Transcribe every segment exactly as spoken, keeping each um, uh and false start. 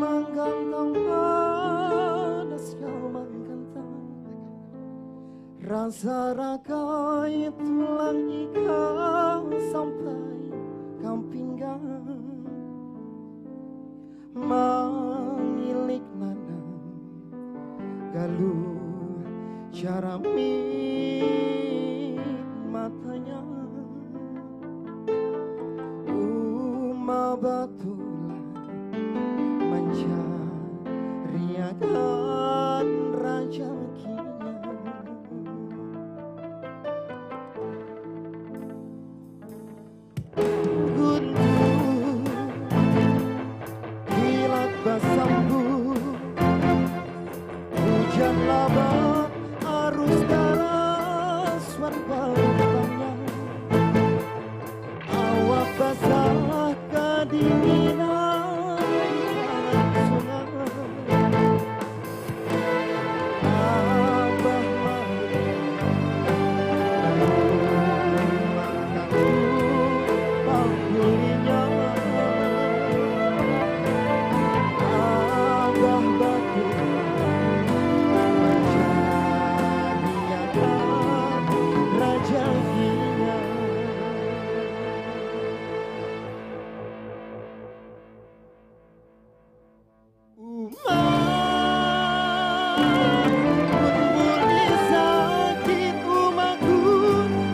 Manggantang panas ya manggantang, rasa rakai tulang iga sampai kam pinggang. Mangilik nanang galuh caramik matanya. Uma batulah mancariakan rajakinya. Guntur kilat basambuh, hujan labat arus daras wan palumpangnya. Awak basah kadinginan sungai. Abah Malik, Malik pangkulinya. Abah Bakir mancariakan rajakinya. Uma, mun buli sakit umaku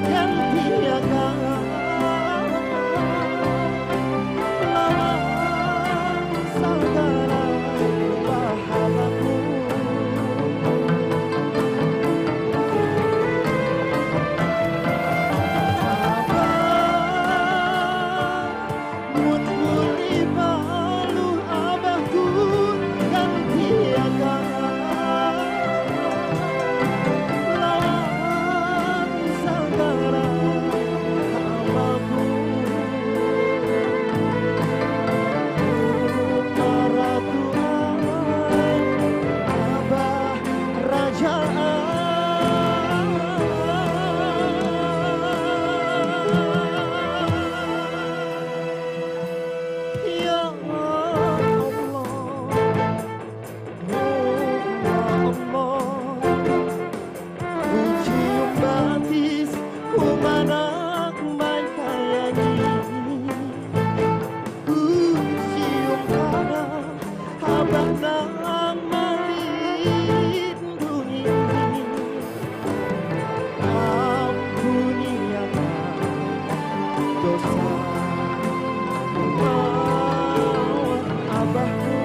gantiakan lawan sagala pahalaku. Abah, mun buli paluh abahku gantiakan lawan sagala hamaku. Paraturan abah kerajaan. Ya Allah, ya Allah, kucium batis, kumanak mantayangi, kucium tanah, abah nang malindungi. Ampuniakan dosa lawan abahku.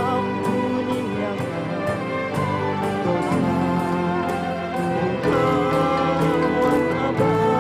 Ampuniakan dosa lawan abahku.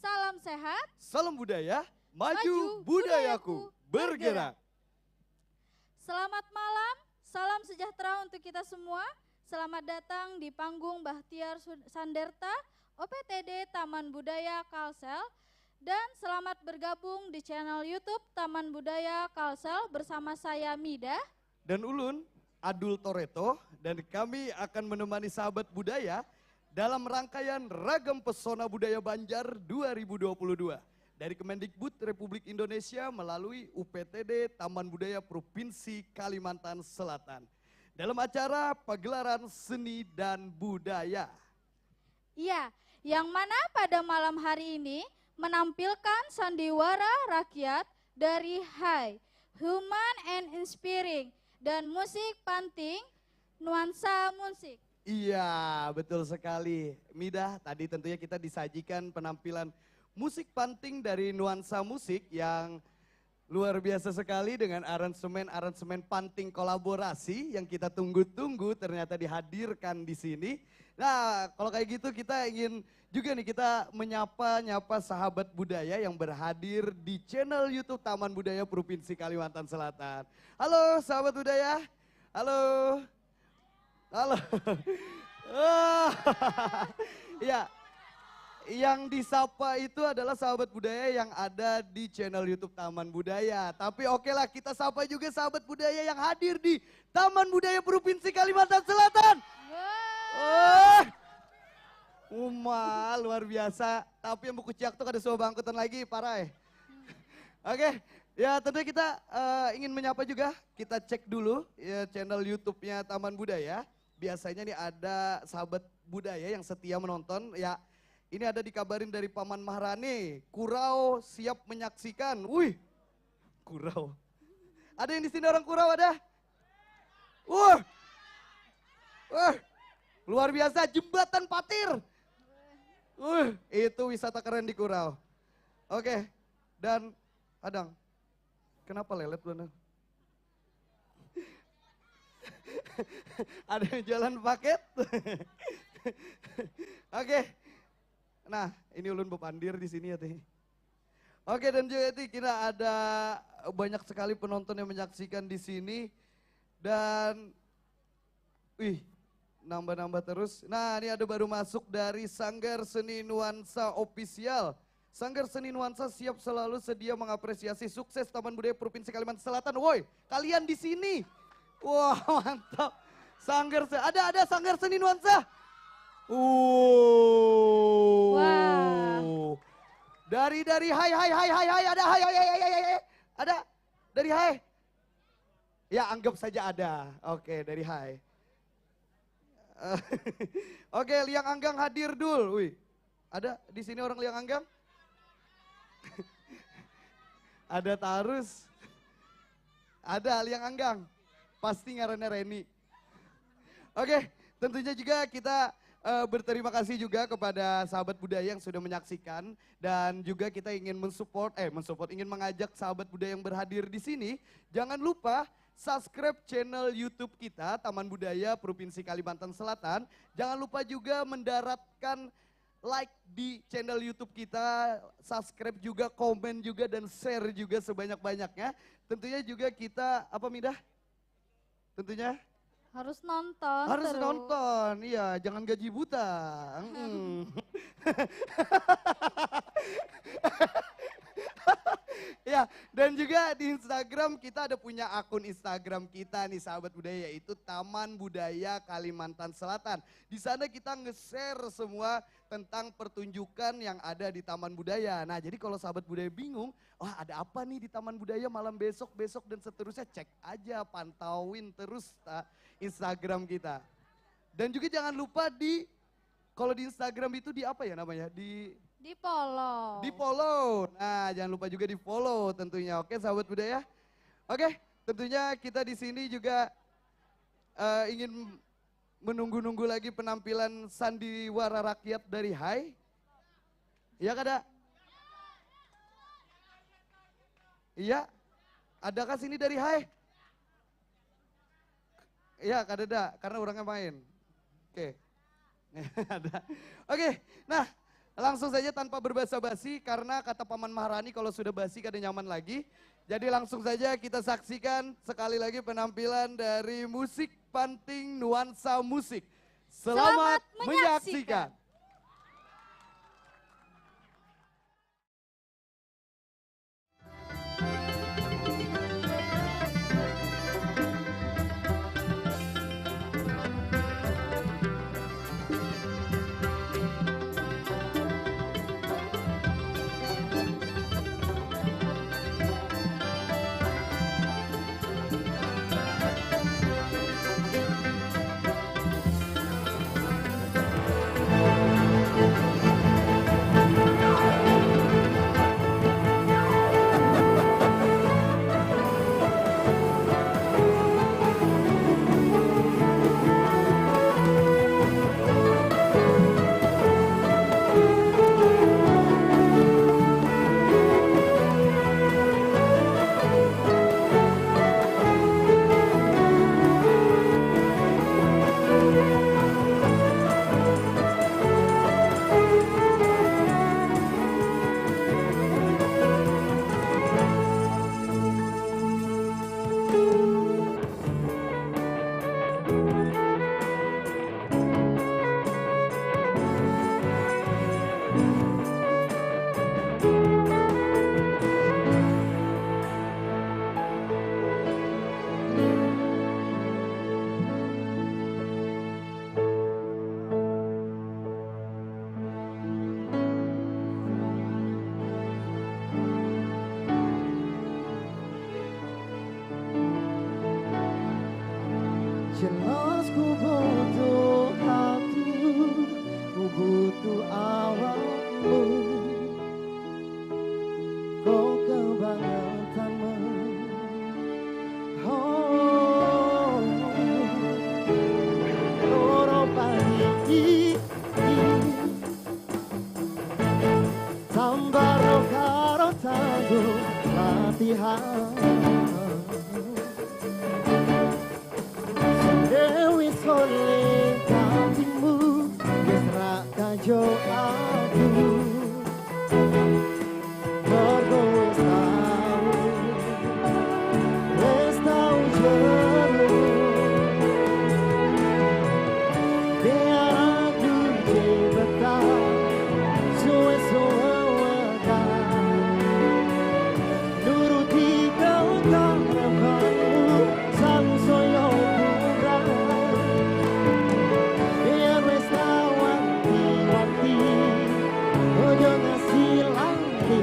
Salam sehat. Salam budaya. Maju, maju budayaku, budayaku bergerak. Selamat malam, salam sejahtera untuk kita semua. Selamat datang di panggung Bahtiar Sanderta, O P T D Taman Budaya Kalsel. Dan selamat bergabung di channel YouTube Taman Budaya Kalsel bersama saya Mida. Dan ulun, Adul Toreto, dan kami akan menemani sahabat budaya dalam rangkaian Ragam Pesona Budaya Banjar dua ribu dua puluh dua dari Kemendikbud Republik Indonesia melalui U P T D Taman Budaya Provinsi Kalimantan Selatan dalam acara pagelaran seni dan budaya. Iya, yang mana pada malam hari ini menampilkan sandiwara rakyat dari Hai, Human and Inspiring, dan musik panting nuansa musik. Iya, betul sekali. Midah, tadi tentunya kita disajikan penampilan musik panting dari nuansa musik yang luar biasa sekali dengan aransemen-aransemen panting kolaborasi yang kita tunggu-tunggu ternyata dihadirkan di sini. Nah, kalau kayak gitu kita ingin juga nih kita menyapa-nyapa sahabat budaya yang berhadir di channel YouTube Taman Budaya Provinsi Kalimantan Selatan. Halo sahabat budaya. Halo. Halo. Ya, yang disapa itu adalah sahabat budaya yang ada di channel YouTube Taman Budaya. Tapi oke lah, kita sapa juga sahabat budaya yang hadir di Taman Budaya Provinsi Kalimantan Selatan. Wah. Uma, luar biasa. Tapi yang buku ciak tuh ada suah bangkutan lagi, parai. Oke, ya tentunya kita uh, ingin menyapa juga. Kita cek dulu ya, channel YouTube-nya Taman Budaya. Biasanya nih ada sahabat budaya yang setia menonton. Ya, ini ada dikabarin dari Paman Maharani. Kurau siap menyaksikan. Wih, Kurau. Ada yang di sini orang Kurau ada? Wah, wah, luar biasa, jembatan Patir. Wah, itu wisata keren di Kurau. Oke, dan Adang, kenapa lelet benar? Ada yang jualan paket? Oke, nah ini ulun bepandir di sini ya teh. Oke, dan juga itu kita ada banyak sekali penonton yang menyaksikan di sini dan wih, nambah-nambah terus. Nah, ini ada baru masuk dari Sanggar Seni Nuansa Official. Sanggar Seni Nuansa siap selalu sedia mengapresiasi sukses Taman Budaya Provinsi Kalimantan Selatan. Woi, kalian di sini. Wah, mantap. Sanggar ada ada Sanggar Seni Nuansa. Uh. Wah. Dari dari hai hai hai hai hai ada hai hai hai hai hai ada dari hai. Ya anggap saja ada. Oke dari hai. Oke Liang Anggang hadir dul. Wih ada di sini orang Liang Anggang? Ada tarus. Ada Liang Anggang. Pasti ngarannya Reni. Oke, tentunya juga kita uh, berterima kasih juga kepada sahabat budaya yang sudah menyaksikan dan juga kita ingin mensupport eh mensupport ingin mengajak sahabat budaya yang berhadir di sini jangan lupa subscribe channel YouTube kita Taman Budaya Provinsi Kalimantan Selatan. Jangan lupa juga mendaratkan like di channel YouTube kita, subscribe juga, komen juga dan share juga sebanyak-banyaknya. Tentunya juga kita apa Midah? Tentunya harus nonton. Harus terus. Nonton, iya, jangan gaji buta. Ya, dan juga di Instagram kita ada punya akun Instagram kita nih sahabat budaya yaitu Taman Budaya Kalimantan Selatan. Di sana kita nge-share semua tentang pertunjukan yang ada di Taman Budaya. Nah, jadi kalau sahabat budaya bingung, wah ada apa nih di Taman Budaya malam besok, besok dan seterusnya, cek aja, pantauin terus ta, Instagram kita. Dan juga jangan lupa di kalau di Instagram itu di apa ya namanya? Di di follow. Di follow. Nah, jangan lupa juga di follow tentunya. Oke, sahabat budaya. Oke, tentunya kita di sini juga uh, ingin menunggu-nunggu lagi penampilan sandiwara rakyat dari Hai. Iya kada? Iya. Adakah sini dari Hai? Iya, kada ada karena orangnya main. Oke. Ada. Oke. Nah, Langsung saja tanpa berbasa-basi, karena kata Paman Maharani, kalau sudah basi kada nyaman lagi. Jadi langsung saja kita saksikan sekali lagi penampilan dari musik panting nuansa musik. Selamat menyaksikan. Jelas ku butuh hati, ku butuh awakmu. Kau kebangetanmu. Oh, loro paniki. Sambar karo tangguh latihan. Dewi soleh katimu, mesra kajo aku. Mergo wis tau, wis tau jenuh. Biar aku je betah, suwe-suwe wegah. Nuruti kau tak remanmu, sangsaya kurang. Biar wis tawanti-wanti, ojo ngasih lagi.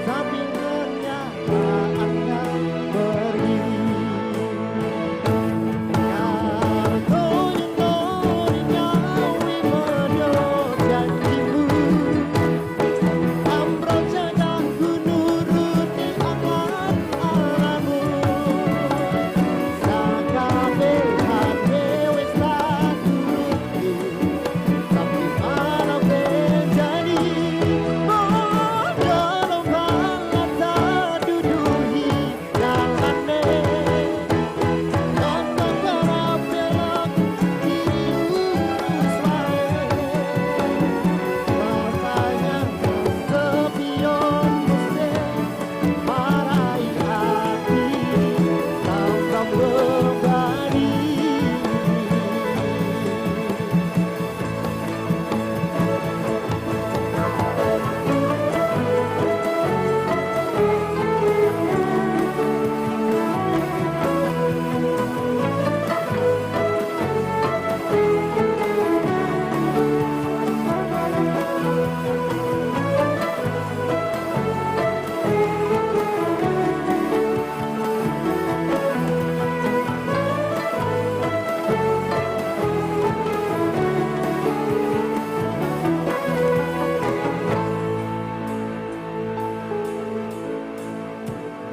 Tapi kenyataan yang pergi. Karena nyumbur nyawi menurut janjimu. Ambrol jadahku nuruti angan-anganmu. Sakabeh hati wis tak turuti, tapi malah menjadi bodoh lomba tak duduhi.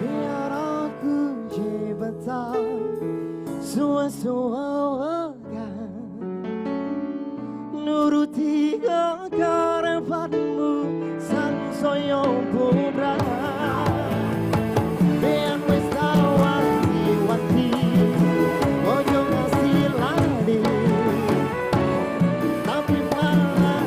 Biar aku je betah, suwe-suwe wegah. Nuruti karepatmu, sangsaya putra. Biar wis tawanti-wanti, ojo ngasih lali. Tapi malah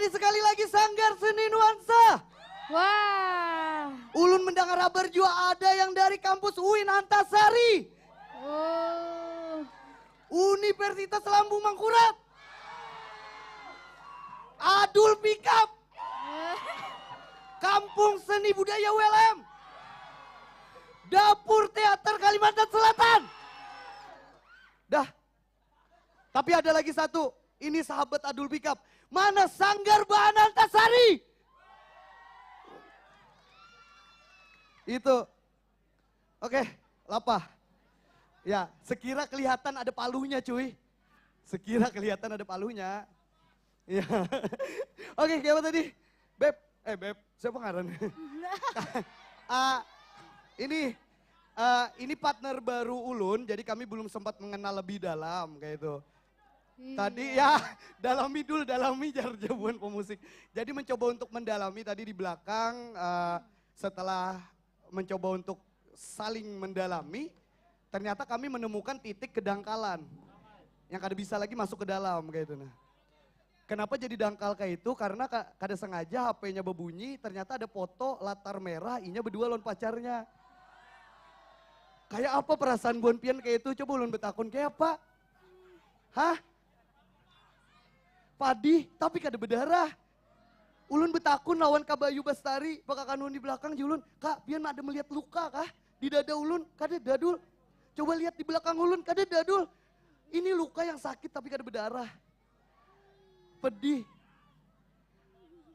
Sekali lagi Sanggar Seni Nuansa. Wah. Ulun mendengar kabar juga ada yang dari kampus UIN Antasari. Oh. Universitas Lambung Mangkurat. Adul Pikap. Kampung Seni Budaya U L M. Dapur Teater Kalimantan Selatan. Dah. Tapi ada lagi satu. Ini sahabat Adul Pikap. Mana Sanggar Bahan Antasari? Itu. Oke, lapah. Ya, sekira kelihatan ada paluhnya, cuy. Sekira kelihatan ada paluhnya. Ya. Oke, kayak apa tadi? Beb, eh Beb, siapa ngaran? Ah, ini ah, ini partner baru ulun, jadi kami belum sempat mengenal lebih dalam kayak itu. Tadi ya, dalami dulu, dalami jar jawaban pemusik. Jadi mencoba untuk mendalami tadi di belakang, eh, setelah mencoba untuk saling mendalami, ternyata kami menemukan titik kedangkalan yang kada bisa lagi masuk ke dalam kayak itu nah. Kenapa jadi dangkal kayak itu? Karena ka- kada sengaja H P-nya berbunyi, ternyata ada foto latar merah inya berdua lawan pacarnya. Kayak apa perasaan buan pian kayak itu? Coba ulun betakun kayak apa? Hah? Padih, tapi kada berdarah. Ulun betakun lawan Kabayu Bastari, bakakanun di belakang, ji ulun, "Kak, pian ada melihat luka kah di dada ulun?" "Kada dadul." "Coba lihat di belakang ulun." "Kada dadul." Ini luka yang sakit tapi kada berdarah. Pedih.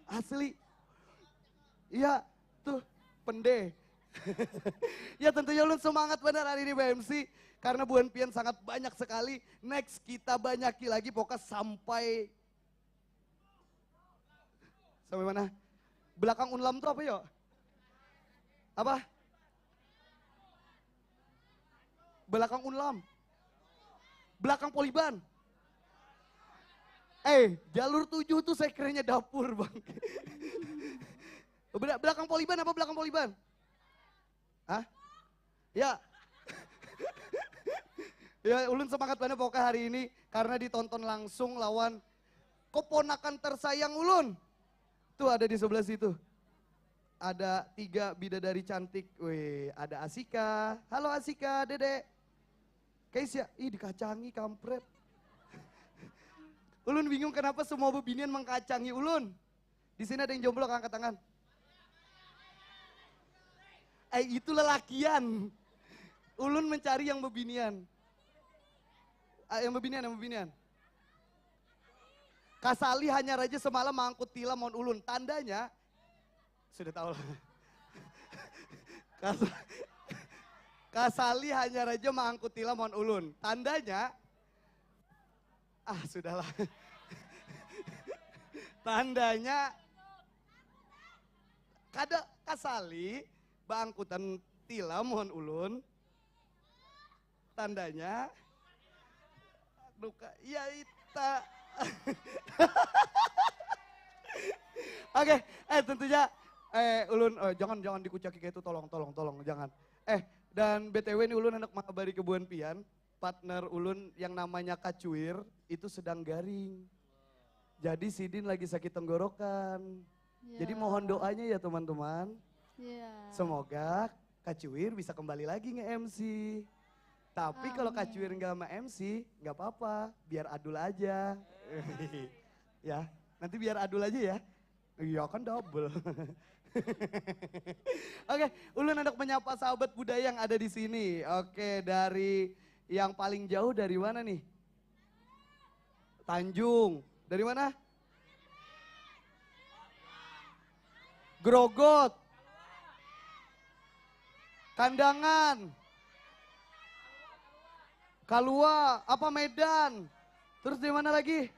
Asli. Iya, tuh, pende. Ya tentunya ulun semangat benar hari ini B M C. Karena buan pian sangat banyak sekali. Next kita banyaki lagi pokoknya sampai sampai mana? Belakang Unlam tuh apa yo? Apa? Belakang Unlam. Belakang Poliban. Eh, jalur tujuh tuh sekiranya dapur, Bang. Bela- belakang Poliban apa belakang Poliban? Hah? Ya. Ya, ulun semangat banget pokoknya hari ini karena ditonton langsung lawan keponakan tersayang ulun. Tuh ada di sebelah situ. Ada tiga bidadari cantik. Wih, ada Asika. Halo Asika, Dedek. Keisha, ih dikacangi kampret. Ulun bingung kenapa semua bebinian mengkacangi ulun. Di sini ada yang jomblo angkat tangan. Eh itu lelakian. Ulun mencari yang bebinian. Ah, yang bebinian, yang bebinian. Kasali hanya raja semalam mangkut tilam mon ulun. Tandanya sudah tahu lah. Kas- Kasali hanya raja mangkut tilam mon ulun. Tandanya ah sudahlah. Tandanya kada kasali baangkutan tilam mohon ulun. Tandanya duka ya ita. Oke, eh tentunya eh ulun oh, jangan jangan dikucaki kayak itu tolong tolong tolong jangan. Eh dan B T W ini ulun hendak mengabari kebuan pian partner ulun yang namanya Kacuir itu sedang garing. Jadi sidin lagi sakit tenggorokan. Ya. Jadi mohon doanya ya teman-teman. Ya. Semoga Kacuir bisa kembali lagi nge-M C. Tapi kalau Kacuir nggak nge-M C, nggak apa-apa, biar Adul aja. Ya, nanti biar Adul aja ya. Iya kan double. Oke, ulun hendak menyapa sahabat budaya yang ada di sini. Oke, dari yang paling jauh dari mana nih? Tanjung. Dari mana? Grogot. Kandangan. Kalua, apa Medan? Terus dari mana lagi?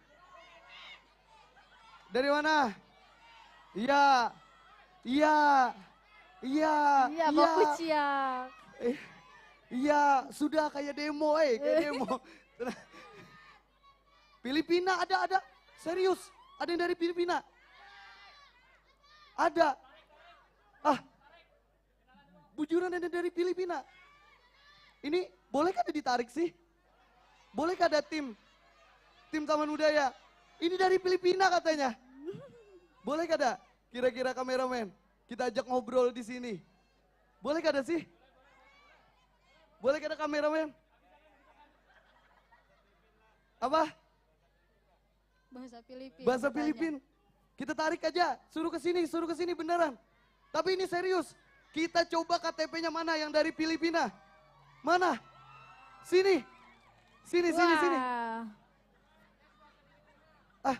Dari mana? Iya. Iya. Iya. Iya, bagus ya. Eh, iya, sudah kayak demo, eh, kayak demo. Filipina ada, ada. Serius, ada yang dari Filipina. Ada. Ah, bujuran ada dari Filipina. Ini boleh kada ditarik sih? Boleh kada tim? Tim Taman Budaya. Ini dari Filipina katanya. Boleh kada kira-kira kameramen? Kita ajak ngobrol di sini. Boleh kada sih? Boleh kada kameramen? Apa? Bahasa Filipin. Bahasa katanya. Filipin. Kita tarik aja, suruh ke sini, suruh ke sini beneran. Tapi ini serius. Kita coba K T P-nya mana yang dari Filipina? Mana? Sini. Sini, sini, sini. Wah, Ah,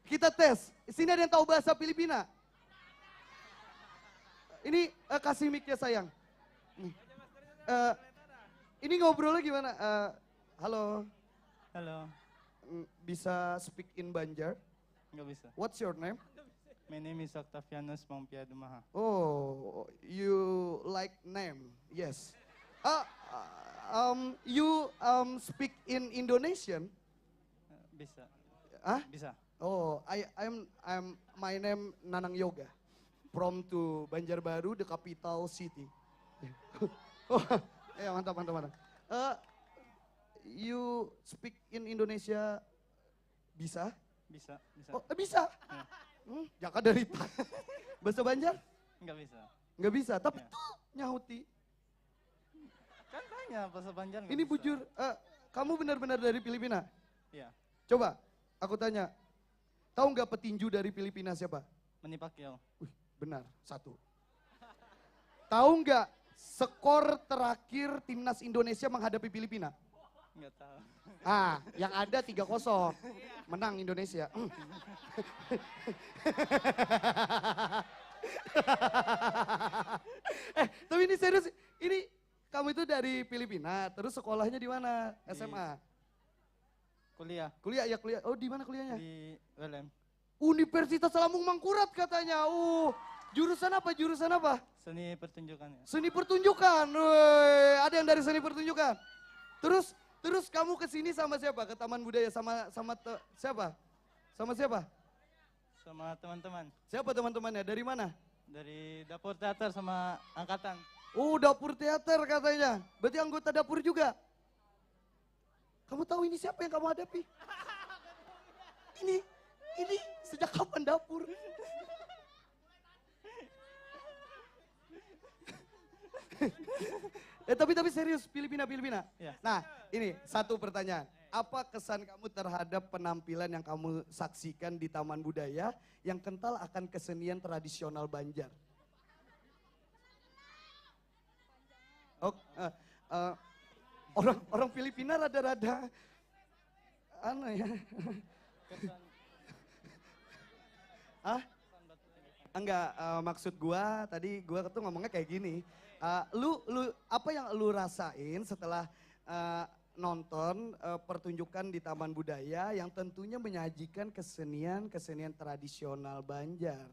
kita tes. Sini ada yang tahu bahasa Filipina? Ini eh, kasih mic-nya sayang. Nih. Eh, ini ngobrolnya gimana? Eh, halo, Halo, Mm, bisa speak in Banjar? nggak bisa. What's your name? My name is Octavianus Mangpia Dumaha. Oh, you like name? Yes. Ah, um, you um, speak in Indonesian? Eh, Bisa, Ah? Bisa. Oh, I I'm I'm my name Nanang Yoga. From to Banjarbaru, the capital city. Oh, ya mantap mantap mantap. Eh, you speak in Indonesia bisa? Bisa, bisa. Oh, eh, bisa. Hmm, jaka dari ta- bahasa Banjar? Nggak bisa. Nggak bisa, tapi Ya. tuh nyahuti. Kan tanya bahasa Banjar nggak Ini bisa. Bujur, eh, kamu benar-benar dari Filipina? Iya. Coba, aku tanya, tahu nggak petinju dari Filipina siapa? Manny Pacquiao. Wih, benar, satu. Tahu nggak skor terakhir timnas Indonesia menghadapi Filipina? Nggak tahu. Ah, yang ada tiga kosong. Menang Indonesia. Eh, tapi ini serius. Ini kamu itu dari Filipina, terus sekolahnya di mana? S M A. Kuliah Kuliah ya kuliah. Oh, di mana kuliahnya? Di U L M. Universitas Lambung Mangkurat katanya. Uh, jurusan apa? Jurusan apa? Seni pertunjukan ya. Seni pertunjukan. Woi, ada yang dari seni pertunjukan. Terus terus kamu ke sini sama siapa? Ke Taman Budaya sama sama te- siapa? Sama siapa? Sama teman-teman. Siapa teman-temannya? Dari mana? Dari dapur teater sama angkatan. Oh, dapur teater katanya. Berarti anggota dapur juga. Kamu tahu ini siapa yang kamu hadapi? Ini ini sejak kapan dapur? Eh tapi tapi serius Filipina Filipina. Ya. Nah, ini satu pertanyaan. Apa kesan kamu terhadap penampilan yang kamu saksikan di Taman Budaya yang kental akan kesenian tradisional Banjar? Oh, eh, eh, orang orang Filipina rada-rada anu ya. Ah? Enggak, eh, maksud gua tadi gua tuh ngomongnya kayak gini. Eh, lu lu apa yang lu rasain setelah eh, nonton eh, pertunjukan di Taman Budaya yang tentunya menyajikan kesenian-kesenian tradisional Banjar.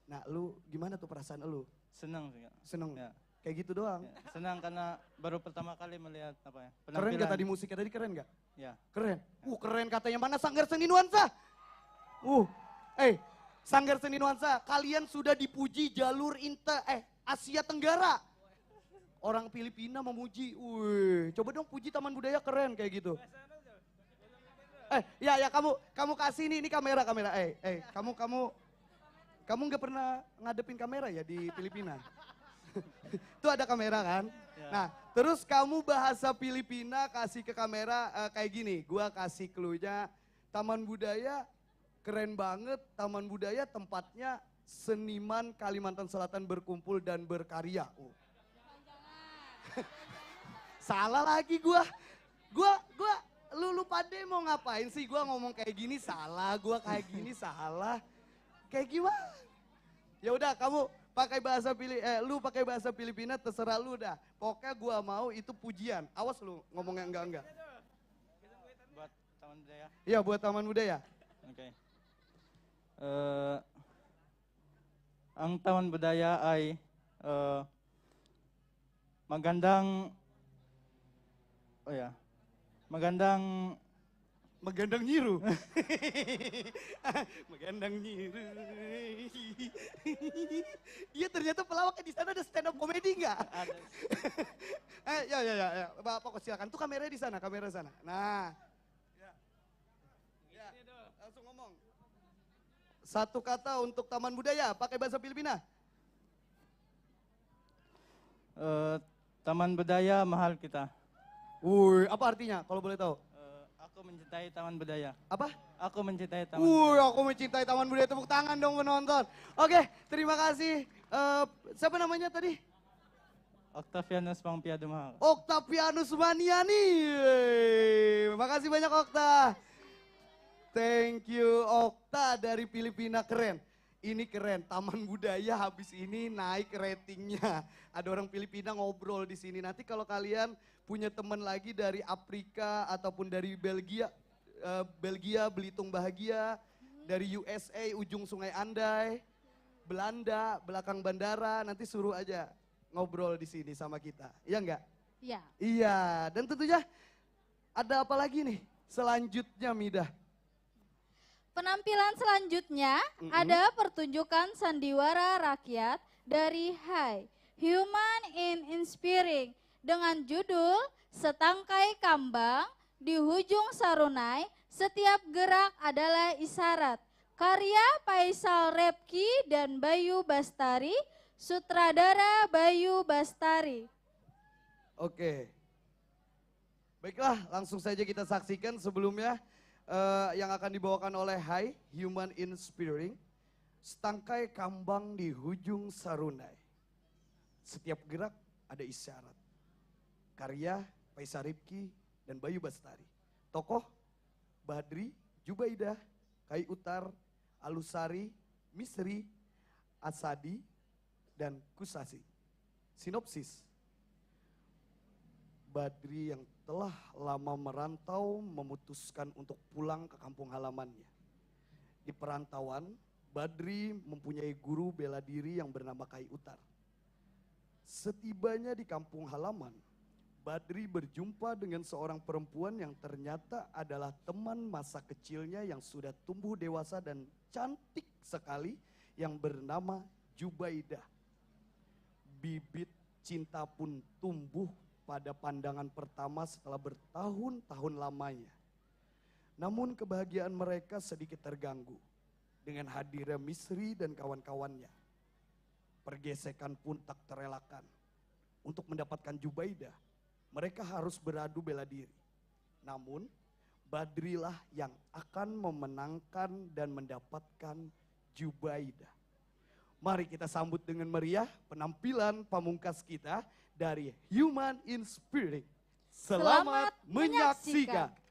Nah, lu gimana tuh perasaan lu? Senang sih, Kak. Seneng? Ya. Kayak gitu doang? Ya, senang karena baru pertama kali melihat apa ya? Keren gak Penampilan. Tadi musiknya tadi keren gak? Ya. Keren. Uh, keren katanya. Mana Sanggar Seni Nuansa? Uh, eh, Sanggar Seni Nuansa, kalian sudah dipuji jalur inter eh Asia Tenggara. Orang Filipina memuji. Wih, coba dong puji Taman Budaya keren kayak gitu. Eh, ya ya kamu kamu kasih ini ini kamera kamera. Eh, eh, kamu kamu kamu nggak pernah ngadepin kamera ya di Filipina? Tuh ada kamera kan? Ya. Nah, terus kamu bahasa Filipina kasih ke kamera eh, kayak gini. Gua kasih clue-nya Taman Budaya keren banget. Taman Budaya tempatnya seniman Kalimantan Selatan berkumpul dan berkarya. Oh. Salah lagi gua. Gua gua lu lu pade mau ngapain sih gua ngomong kayak gini salah, gua kayak gini salah. Kayak gimana? Ya udah kamu pakai bahasa Fili eh lu pakai bahasa Filipina terserah lu dah. Pokoknya gua mau itu pujian. Awas lu ngomong yang enggak-enggak. Buat Taman Budaya. Iya buat Taman Budaya. Oke. Eh ang Taman Budaya ai eh magandang oh ya. Magandang Magandang nyiru. Magandang nyiru. Iya ternyata pelawaknya di sana ada stand up comedy nggak? Ada. Eh ya ya ya ya. Bapak kok silakan. Tuh kameranya di sana, kamera sana. Nah. Ya. Ya. Langsung ngomong. Satu kata untuk Taman Budaya pakai bahasa Filipina. Eh, Taman Budaya mahal kita. Woi, apa artinya kalau boleh tahu? Eh, aku mencintai Taman Budaya. Apa? Aku mencintai Taman. Woi, aku mencintai Taman Budaya. Tepuk tangan dong penonton. Oke, terima kasih. Uh, siapa namanya tadi? Octavianus Mangpiadumahal. Octavianus Maniani. Makasih banyak Okta. Thank you Okta dari Filipina, keren. Ini keren, Taman Budaya habis ini naik ratingnya. Ada orang Filipina ngobrol di sini. Nanti kalau kalian punya teman lagi dari Afrika ataupun dari Belgia, uh, Belgia Belitung Bahagia, dari U S A Ujung Sungai Andai, Belanda belakang bandara, nanti suruh aja ngobrol di sini sama kita. Iya enggak? Iya. Iya, dan tentunya ada apa lagi nih selanjutnya Midah? Penampilan selanjutnya mm -hmm. ada pertunjukan sandiwara rakyat dari Hai Human in Inspiring dengan judul Setangkai Kambang di Hujung Sarunai, setiap gerak adalah isyarat. Karya Faisal Repki dan Bayu Bastari, sutradara Bayu Bastari. Oke. Baiklah, langsung saja kita saksikan sebelumnya uh, yang akan dibawakan oleh Hai Human Inspiring, Setangkai Kambang di Hujung Sarunai. Setiap gerak ada isyarat. Karya Faisal Ripki dan Bayu Bastari. Tokoh Badri, Jubaidah, Kai Utar, Alusari, Misri, Asadi, dan Kusasi. Sinopsis. Badri yang telah lama merantau memutuskan untuk pulang ke kampung halamannya. Di perantauan, Badri mempunyai guru bela diri yang bernama Kai Utar. Setibanya di kampung halaman, Badri berjumpa dengan seorang perempuan yang ternyata adalah teman masa kecilnya yang sudah tumbuh dewasa dan cantik sekali yang bernama Jubaidah. Bibit cinta pun tumbuh pada pandangan pertama setelah bertahun-tahun lamanya. Namun kebahagiaan mereka sedikit terganggu dengan hadirnya Misri dan kawan-kawannya. Pergesekan pun tak terelakkan. Untuk mendapatkan Jubaidah, mereka harus beradu bela diri. Namun, Badrilah yang akan memenangkan dan mendapatkan Jubaidah. Mari kita sambut dengan meriah penampilan pamungkas kita dari Human Inspiring. Selamat, Selamat menyaksikan. menyaksikan.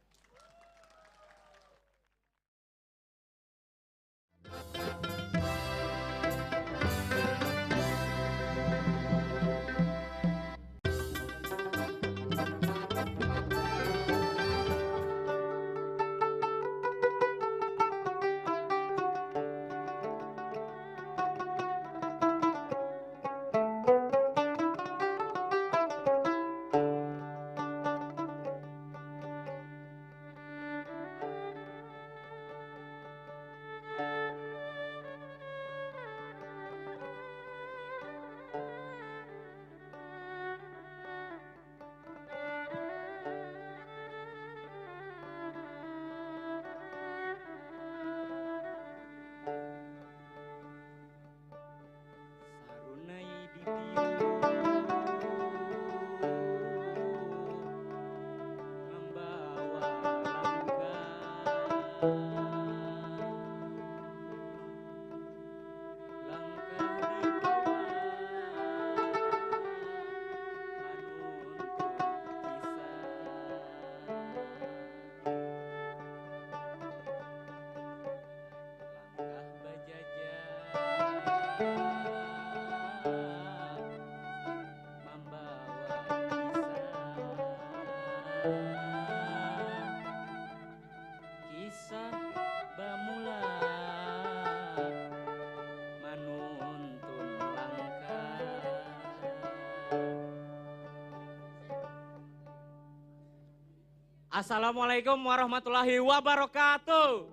Assalamualaikum warahmatullahi wabarakatuh.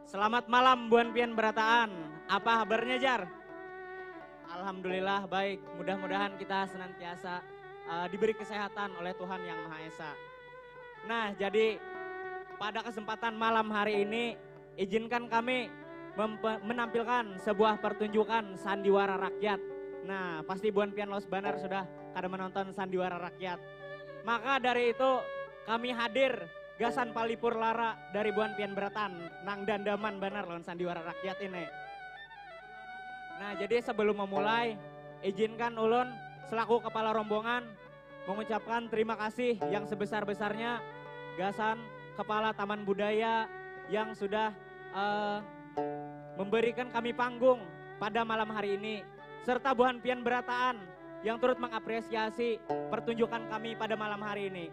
Selamat malam buan pian berataan. Apa habarnya jar? Alhamdulillah baik. Mudah-mudahan kita senantiasa uh, diberi kesehatan oleh Tuhan Yang Maha Esa. Nah, jadi pada kesempatan malam hari ini Izinkan kami menampilkan sebuah pertunjukan sandiwara rakyat. Nah, pasti buan pian los banar sudah kada menonton sandiwara rakyat. Maka dari itu, kami hadir gasan palipur lara dari buan pian beratan nang dandaman banar lawan sandiwara rakyat ini. Nah, jadi sebelum memulai, izinkan ulun selaku kepala rombongan mengucapkan terima kasih yang sebesar-besarnya gasan Kepala Taman Budaya yang sudah uh, memberikan kami panggung pada malam hari ini, serta buhan pian berataan yang turut mengapresiasi pertunjukan kami pada malam hari ini.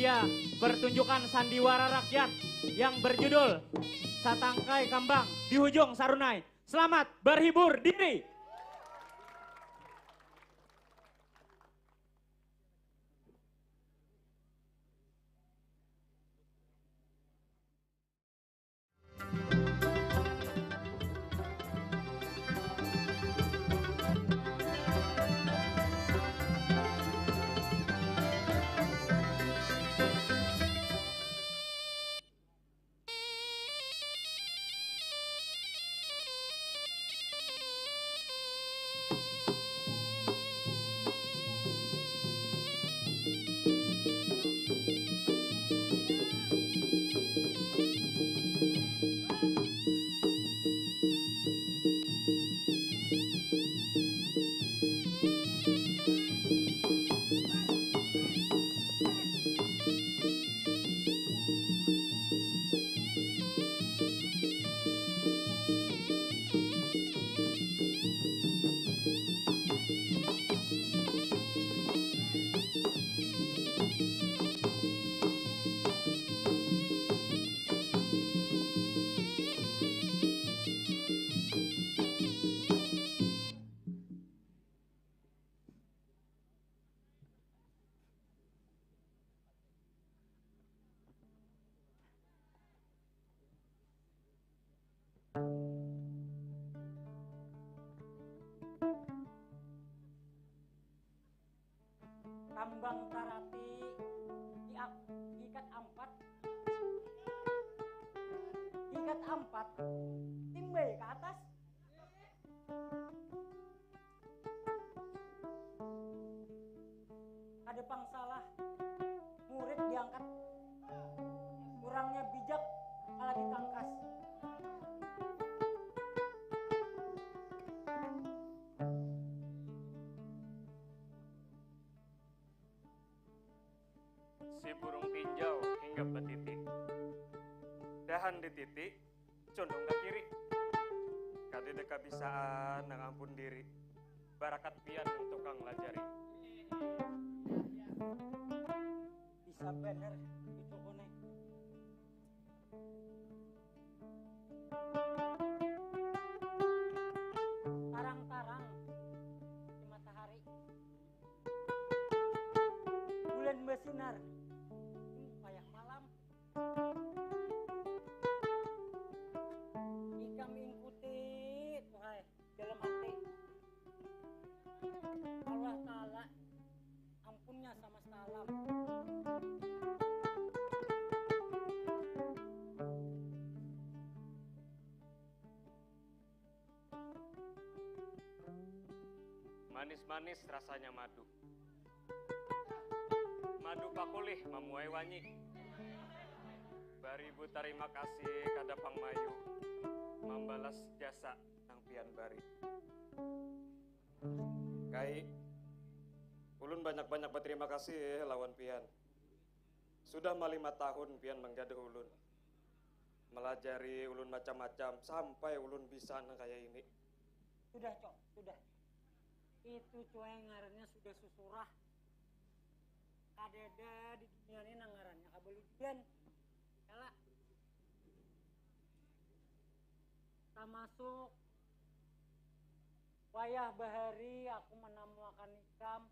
Ya, pertunjukan sandiwara rakyat yang berjudul Satangkai Kambang di Hujung Sarunai. Selamat berhibur diri. Kambang tarati diak-, diikat ampat, diikat ampat, timbai ka atas. Kada pang salah, murid diangkat, urangnya bijak kalah ditangkas. Si burung tinjau hinggap batiti. Dahan dititi, condong ka kiri. Kadada kabisaan nang ampun diri. Barakat pian nang tukang lajari. Bisa banar cucuku nih. Tarang-tarang di matahari. Bulan basinar. Hmm, wayah malam. Ikam ingkuti, tuhai, dalam hati. Allah Ta'ala, ampunnya samasta alam. Manis-manis rasanya madu. Madu pakulih mamuai wanyi. Baribu tarima kasih kada pang mayu mambalas jasa nang pian bari. Kai, ulun banyak-banyak batarima kasih lawan pian. Sudah malima tahun pian manggaduh ulun. Malajari ulun macam-macam sampai ulun bisa nang kaya ini. Sudah, Cok, sudah. Itu, Cuai, ngarannya sudah susurah. Kadada di dunia ini nang ngarannya kabaludian. Kala. Tamasuk wayah bahari aku manamuakan ikam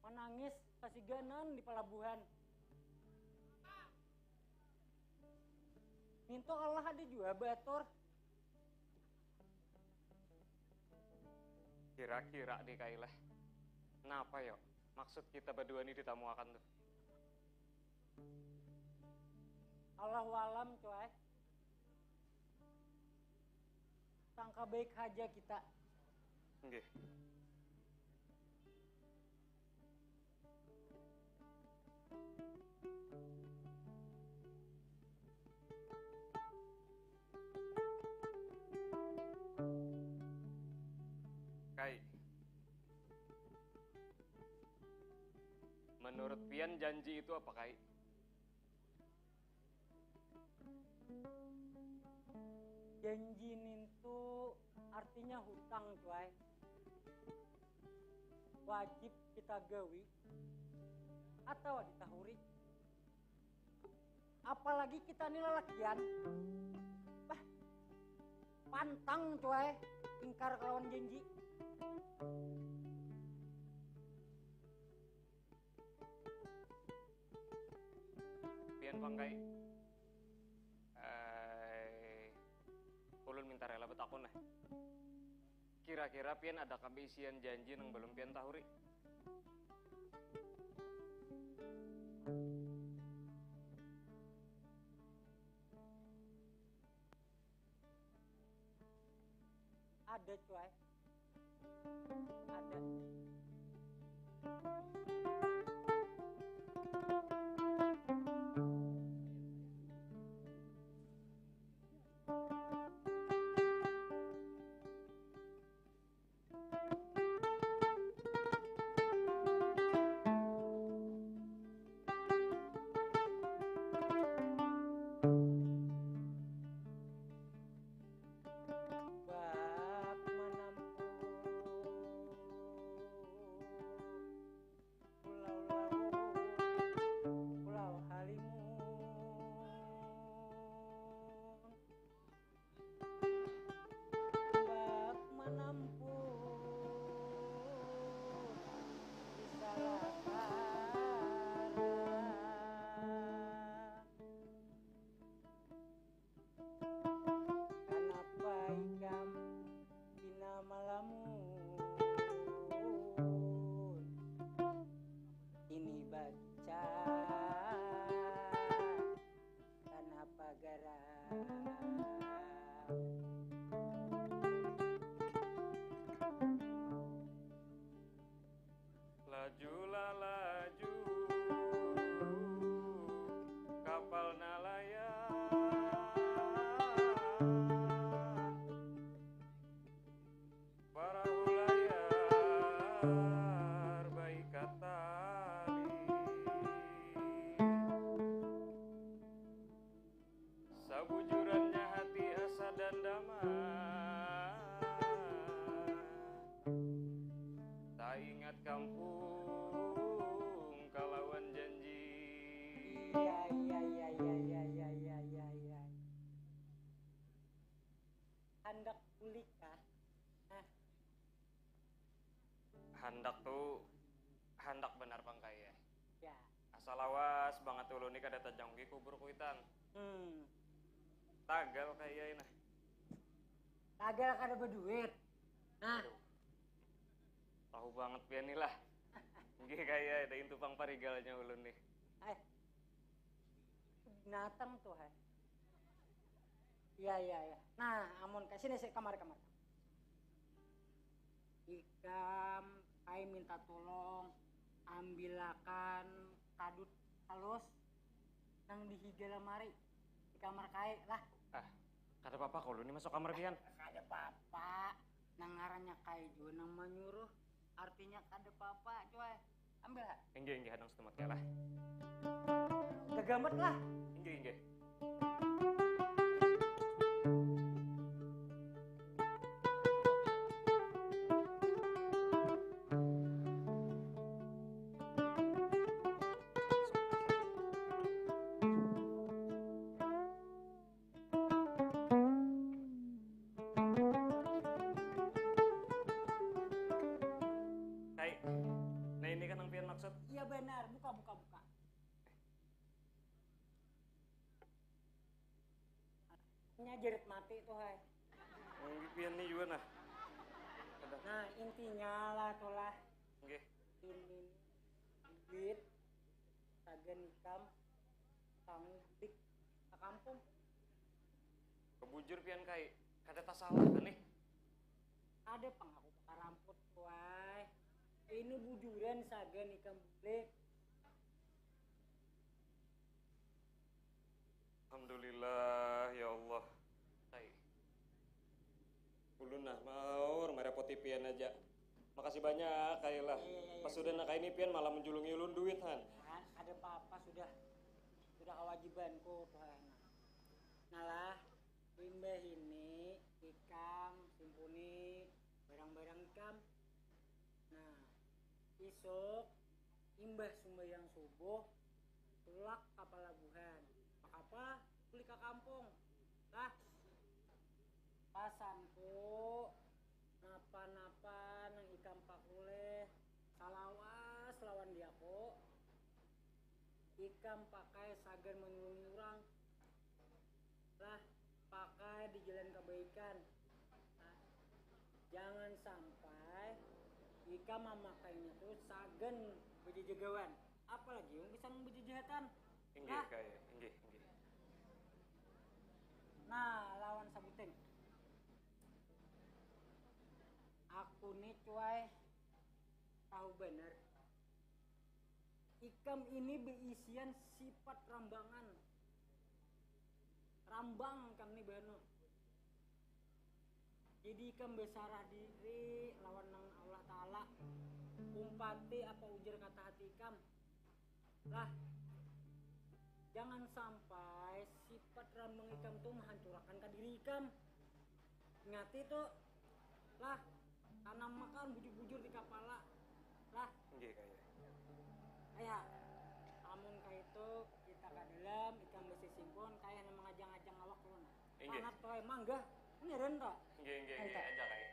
manangis kasiganan di palabuhan. Nintu Allah ada jua baatur. Kira-kira nih, Kai, lah. Napa, yo, maksud kita badua ni ditamuakan tuh? Allahu alam, Cuai. Sangka baik haja kita. Nggih. Kai, menurut pian janji itu apa, Kai? Janji nintu artinya hutang, Cuai. Wajib kita gawi atawa ditahuri. Apalagi kita ni lalakian. Bah, pantang cuai ingkar kalawan janji. Pian pang kai. Ai, ulun minta rela betakun nah. Kira-kira pian ada kah beisian janji nang balum pian tahuri? Ada cuai. Ada. Handak tu handak banar pang kaya. Ya. Asa lawas bangat ulun ni kada tajangki kubur kuitan. Hmm. Tagal kaya nah. Tagal kada baduit. Nah. Aduh. Tahu banget pian ni lah. Nggih kaya ada intu pang parigalnya ulun nih. Hai. Binatang tuh hai. Iya iya iya. Nah, amun ka sini sih kamar kamar. Ikam kai minta tolong ambilakan kadut halus nang di higa lamari di kamar kai lah. Ah, kada papa kalu ni masuk kamar pian. Kada papa, nang ngarannya kai jua nang manyuruh, artinya kada papa cuy. Ambil ha. Inggih inggih hadang setumat kaya lah. Gagamat lah. Inggih inggih. Kai, nah ini kan nang pian maksud. Iya banar, buka buka buka. Nya jerit mati tuh hai. Mungkin pian ni jua nah. Nah intinya lah tuh lah. Nggih. Ini duit sagan ikam tanggung balik ka kampung. Bebujur pian kai, kada tasalah nih. Kada pang aku bakaramput tuh ai. Ini bujuran sagan ikam balik. Alhamdulillah ya Allah. Hai. Ulun nah maur merepoti pian aja. Makasih banyak kailah. Iya, iya, iya. Pas sudah nak ini pian malah menjulungi ulun duit han. Nah, ada apa-apa sudah sudah kewajibanku tuh nah. Nah lah, limbah ini ikam simpuni barang-barang ikam. Nah, isuk Imbah sumbayang subuh, tulak ka palabuhan. Pakapa? Bulik ka kampung. Lah, pasanku, napa-napa nang ikam pakulih, salawas lawan diaku. Ikam pakai sagan manulungi urang. Lah, pakai di jalan kabaikan. Nah, jangan sampai ikam mamakainya tu sagan bajajagawan, apalagi wong gasan bajajahatan. Inggih, nah. Kaya, inggih, inggih. Nah, lawan sabuting. Aku ni cuai tahu banar. Ikam ini beisian sifat rambangan. Rambang ikam ni bahanu. Jadi ikam besarah diri lawan nang Allah Ta'ala. Umpati apa ujar kata hati ikam. Lah, jangan sampai sifat rambang ikam tu mahancurakan ka diri ikam. Ingati tu, lah, tanam makan bujur-bujur di kapala. Lah. Nggih, kaya. Kaya, amun kaitu kita ka dalam, ikam basisimpun, kaya nang mangajang-ajang awak ulun. Inggih. Panat tu ai, manggah. Ini ren tu. Inggih, inggih, inggih. Aja, kaya.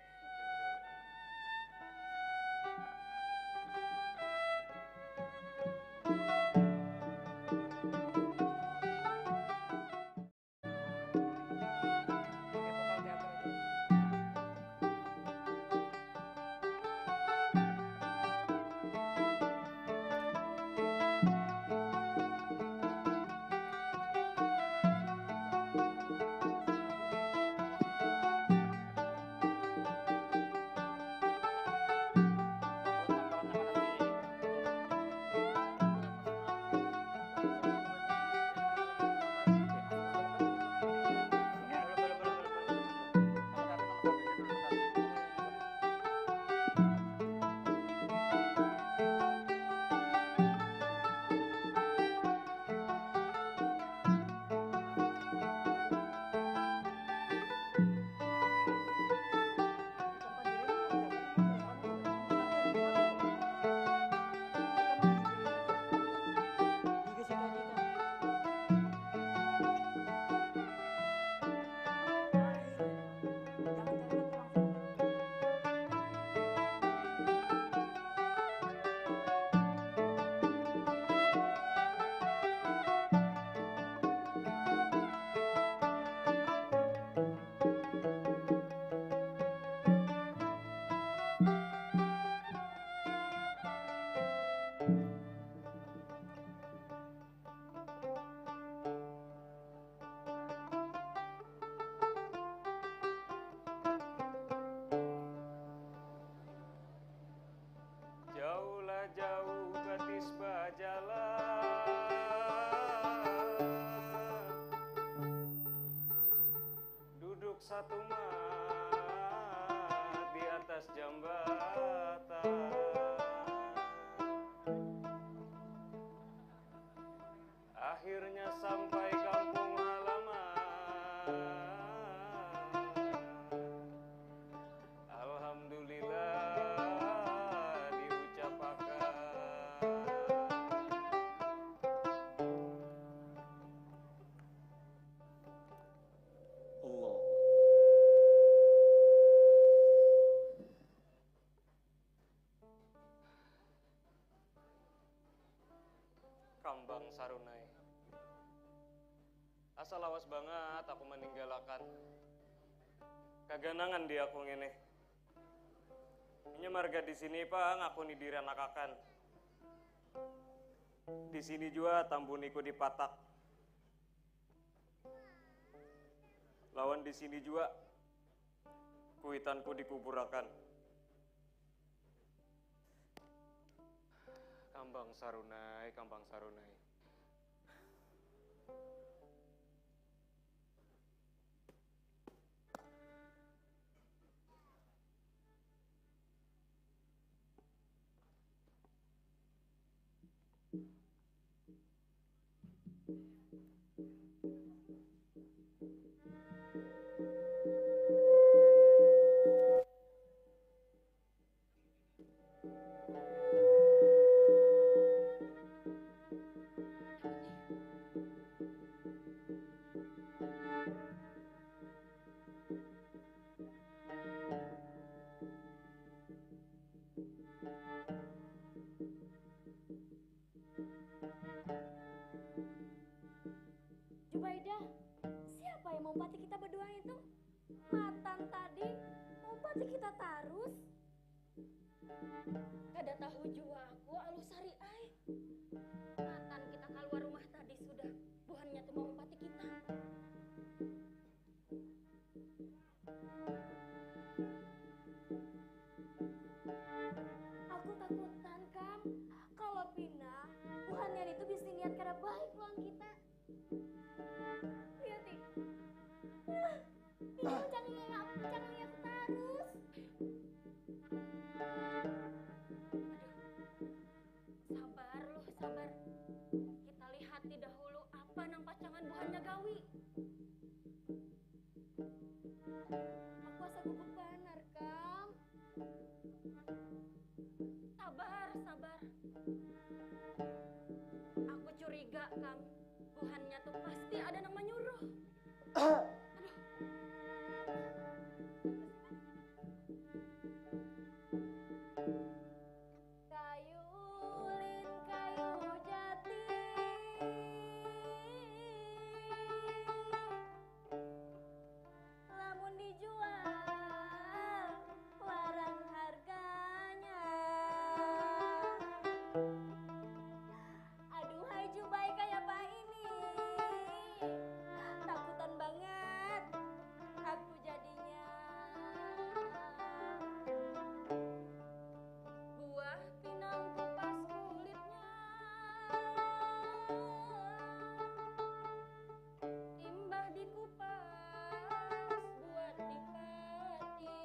Jauhlah jauh batis bajalan, duduk satu mat di atas jambatan. Akhirnya sampai kampung halaman. Alhamdulillah diucapakan. Allah. Kambang Sarunai. Asa lawas bangat aku maninggalakan kaganangan di aku ngini. Inya marga di sini pang aku ni diranakakan. Di sini jua tambuniku dipatak. Lawan di sini jua kuitanku dikuburakan. Kambang Sarunai, Kambang Sarunai. Kita tarus. Kada tahu jua aku Aluh Sari ai. Matan kita kaluar rumah tadi sudah buhannya tu maumpati kita. Aku takutan kam, kalau pina buhannya itu bisi niat kada baik lawan kita. Lihat nih. Ini cangnya, cangnya tarus. Sabar Luh, sabar. Kita lihati dahulu apa nang pacangan buhannya gawi. Aku asa gugup banar kam. Sabar, sabar. Aku curiga kam, buhannya tu pasti ada nang manyuruh. Aduh. Kayu ulin, kayu jati. Lamun dijual, larang harganya. Aduhai Jubai, kayapa ini? Takutan banget aku jadinya. Buah pinang kupas kulitnya. Imbah dikupas buat dipati.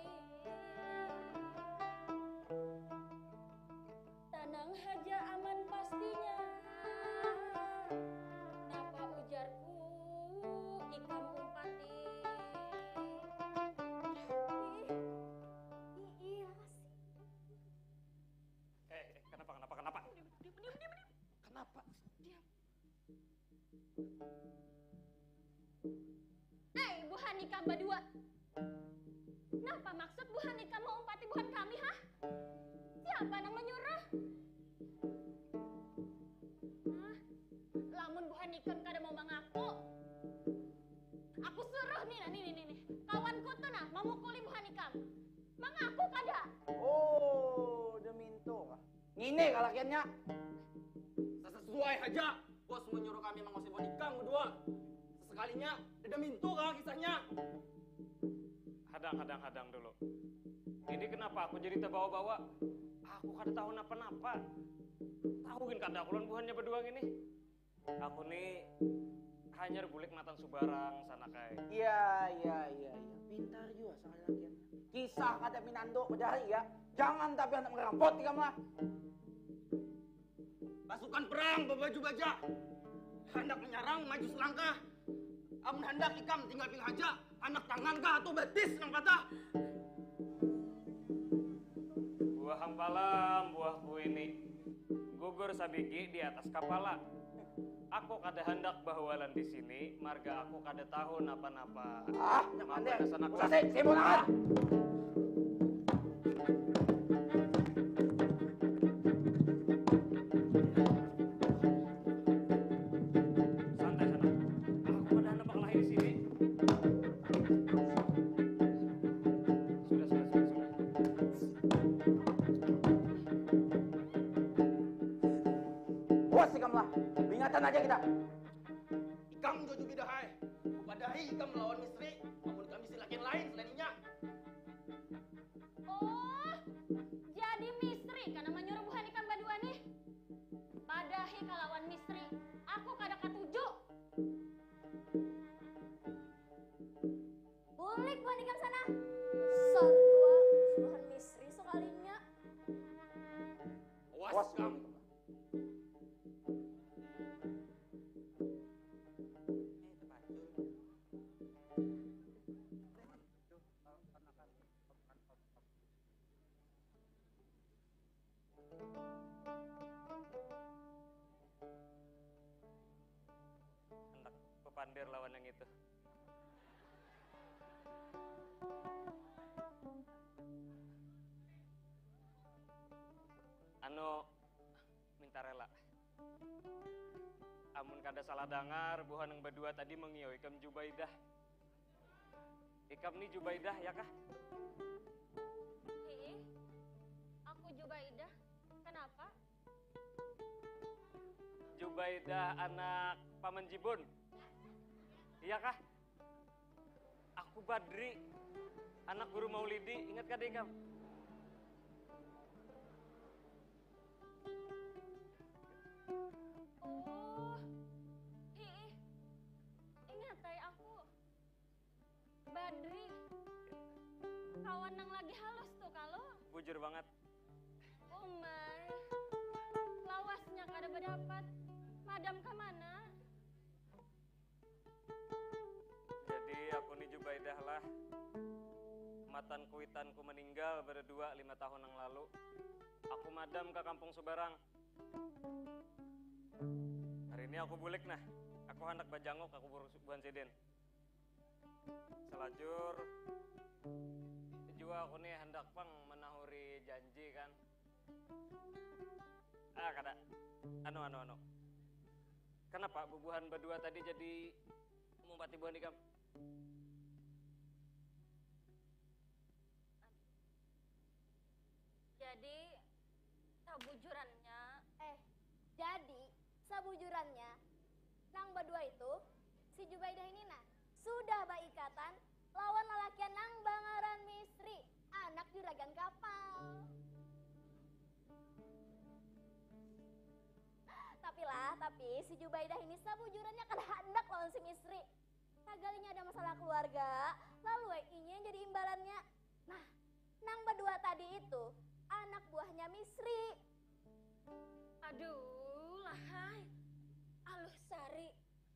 Tanang haja aman pastinya. Napa ujarku ikam umpati? Iya sih. Eh, eh, kenapa, kenapa, kenapa? Diam, diam, diam, diam. Kenapa? Diam. Hei, buhan ikam badua. Napa maksud buhan ikam maumpati buhan kami, hah? Siapa nang manyuruh? Hah? Lamun buhan ikam kada mau mangaku, aku suruh nih, nih, nih, nih, nih. Kawanku tuh nah, mamukuli buhan ikam. Mangaku kada? Oh, demi itu kah? Ngini kalakiannya. Sesuai haja, bos menyuruh kami mengusir buhan ikam berdua. Sesekalinya, dada mintu kah kisahnya? Hadang, hadang, hadang dulu. Ini kenapa aku jadi terbawa-bawa? Aku kada tahu napa-napa. Tahu gin kada aku lawan buhannya berdua ini. Aku ni hanyar bulik matan subarang sana kai. Iya, iya, iya, iya. Pintar juga sama lakian. Kisah kada minando padahal iya. Jangan tapi anak merampot ikam lah. Pasukan perang berbaju baja. Hendak menyerang maju selangkah. Amun hendak ikam tinggal pilih aja. Anak tangan kah atau batis nang patah? Buah hampalam, buahku ini. Gugur sabigi di atas kapala. Aku kada handak bahualan di sini, marga aku kada tahu napa-napa. Ah, nyaman deh. Usah sih, sibuk amat. Santai sana. Aku kada handak bakalahi di sini. Sudah, sudah, sudah, sudah. Puas ikam lah, bingatan aja kita. Ikam jua jubidahai. Kupadahi ikam melawan Misri, amun ikam bisi lakian lain selain inya. Oh, jadi Misri kana manyuruh buhan ikam badua nih? Padahi kalawan Misri, aku kada katuju. Bulik buhan ikam sana. Sarua suruhan Misri sekalinya. Awas kam. Handak bepander lawan yang itu. Anu, minta rela. Amun kada salah dangar, buhan nang badua tadi mangiau ikam Jubaidah. Ikam ni Jubaidah, ya kah? Baidah anak Paman Jibun. Iya kah? Aku Badri, anak Guru Maulidi. Ingat kada ikam? Oh, hiih. Ingatai aku. Badri. Kawan nang lagi halus tu kalo. Bujur bangat. Umai. Lawasnya kada badapat. Madam ka mana? Jadi aku ni Jubaidah lah. Matan kuitanku meninggal berdua lima tahun yang lalu. Aku madam ke kampung Subarang. Hari ini aku bulik nah. Aku hendak bajanguk aku buhan sidin. Selajur jua aku ni hendak pang menahuri janji kan. Ah kada. Anu anu anu. Kenapa bubuhan berdua tadi jadi mumpati buhan ikam? Jadi sabujurannya. Eh, jadi sabujurannya nang berdua itu si Jubaidah ini nah sudah baikatan lawan lalakian nang bangaran Misri, anak juragan kapal. Tapi lah, tapi si Jubaidah ini sabujurannya kada handak lawan si Misri. Sagalinya ada masalah keluarga, lalu ai inya yang jadi imbalannya. Nah, nang badua tadi itu anak buahnya Misri. Aduh, lahai. Aluh Sari,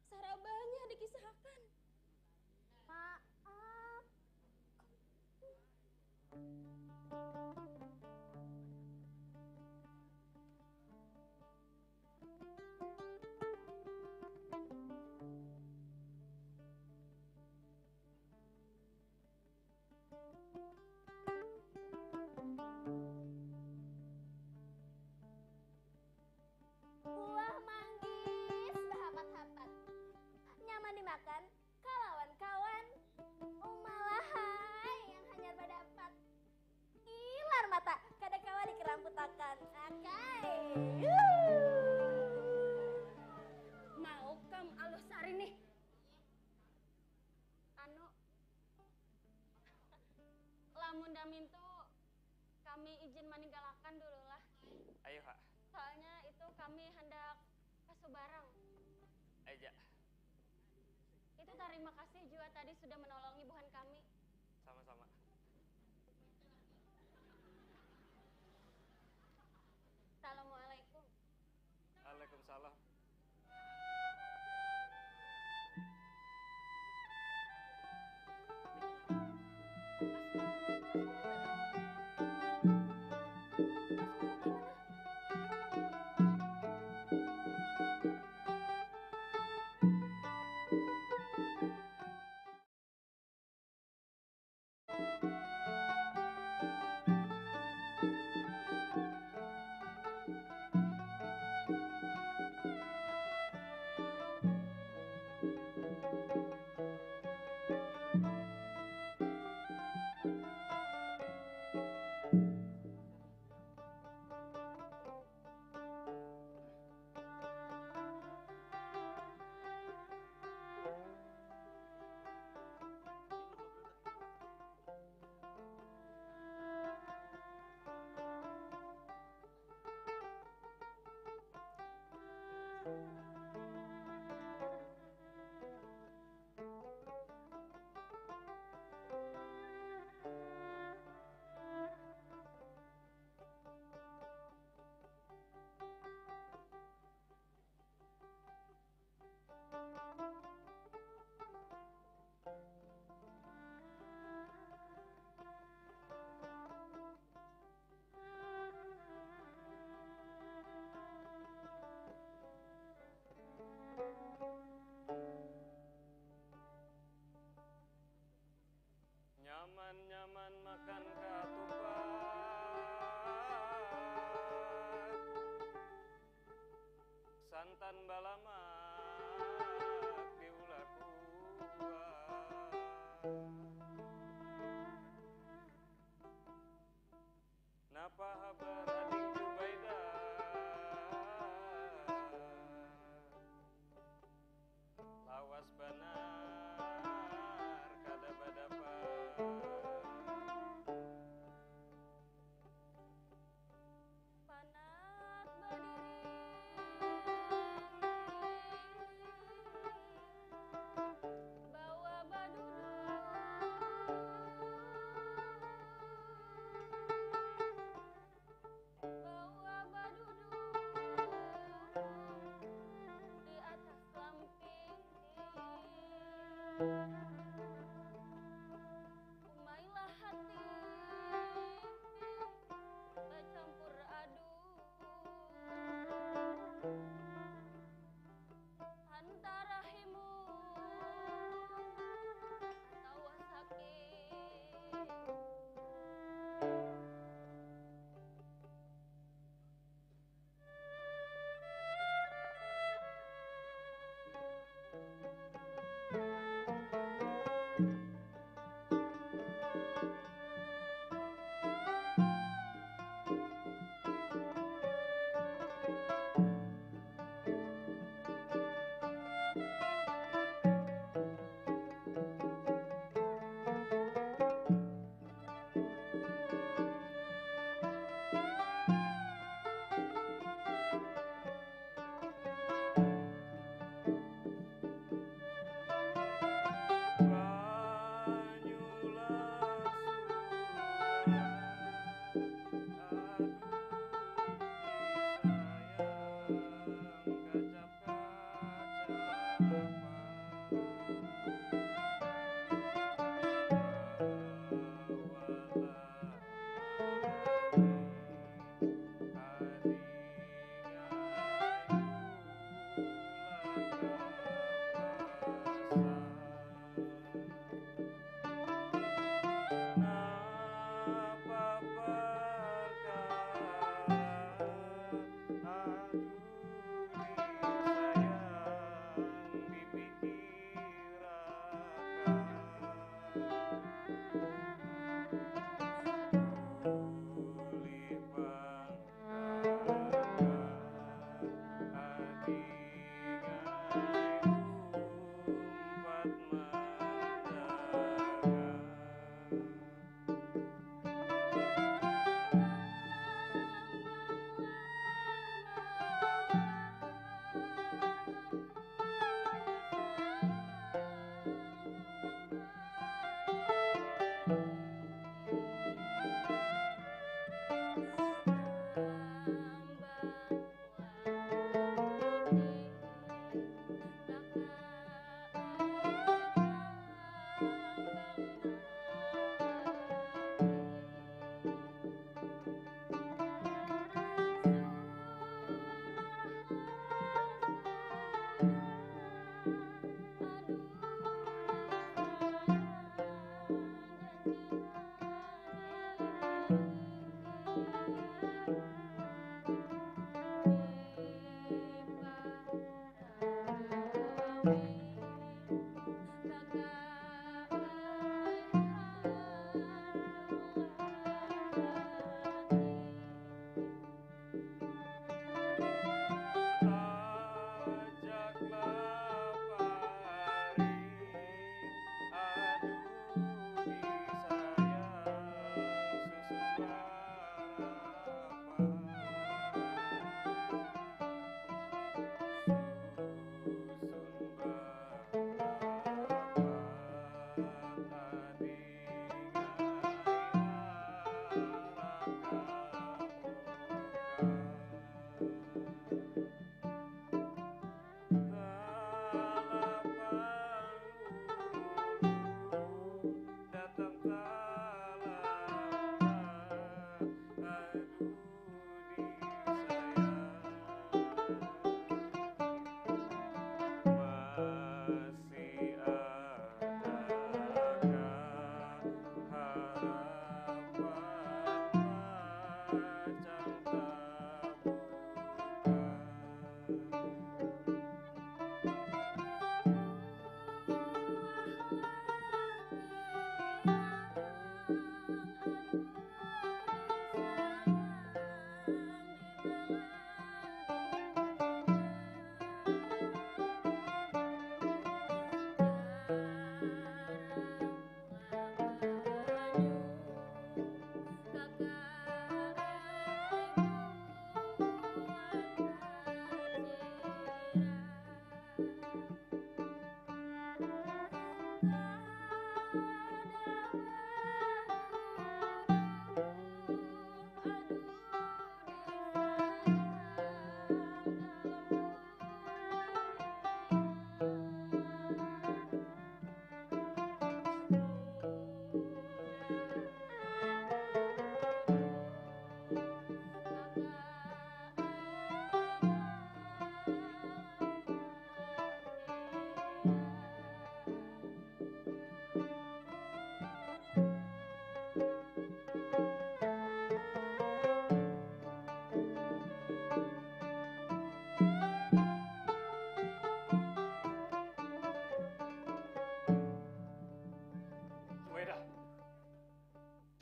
sarabanya dikisahakan. Maaf. Buah manggis bahapat-hapat. Nyaman dimakan kalawan kawan. Umalahai yang hanyar badapat. Ilar mata kada kawa dikeramputakan. Akai. Mau kam aluh sari nih. Anu, lamun damintu kami izin maninggalakan dulu lah. Ayo ha. Soalnya itu kami handak ka Subarang. Aja. Itu tarima kasih jua tadi sudah menolongi buhan kami. Sama-sama. Assalamualaikum. Waalaikumsalam.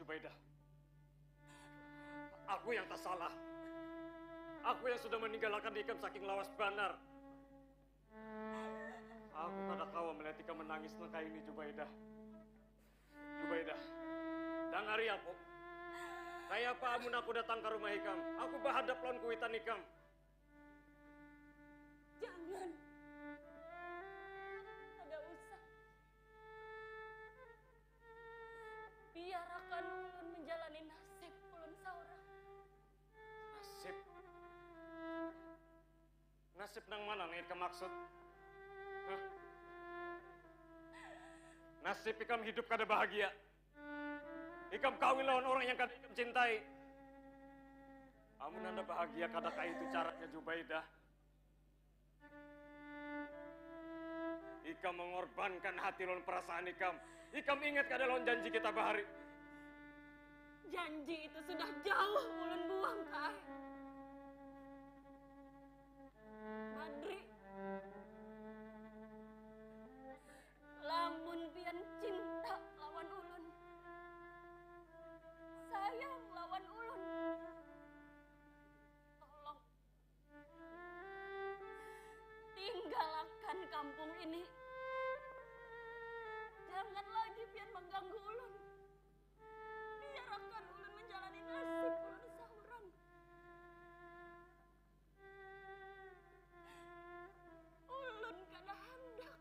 Jubaidah, aku yang tasalah. Aku yang sudah maninggalakan ikam saking lawas banar. Aku kada kawa malihat ikam manangis nang kaya ini, Jubaidah. Jubaidah, dangari aku. Kayapa amun aku datang ka rumah ikam, aku bahadap lawan kuitan ikam? Jangan. Kada usah. Biarakan ulun manjalani nasib ulun saurang. Nasib? Nasib nang mana nang ikam maksud? Hah? Nasib ikam hidup kada bahagia. Ikam kawin lawan urang yang kada ikam cintai. Amun anda bahagia kada kaitu caranya Jubaidah. Ikam mangorbankan hati lawan parasaan ikam. Ikam ingat kada lawan janji kita bahari? Janji itu sudah jauh ulun buang, Kai. Badri, lamun pian cinta lawan ulun, sayang lawan ulun, tolong tinggalakan kampung ini. Jangan lagi pian mangganggu ulun. Biarakan ulun manjalani nasib ulun saurang. Ulun kada handak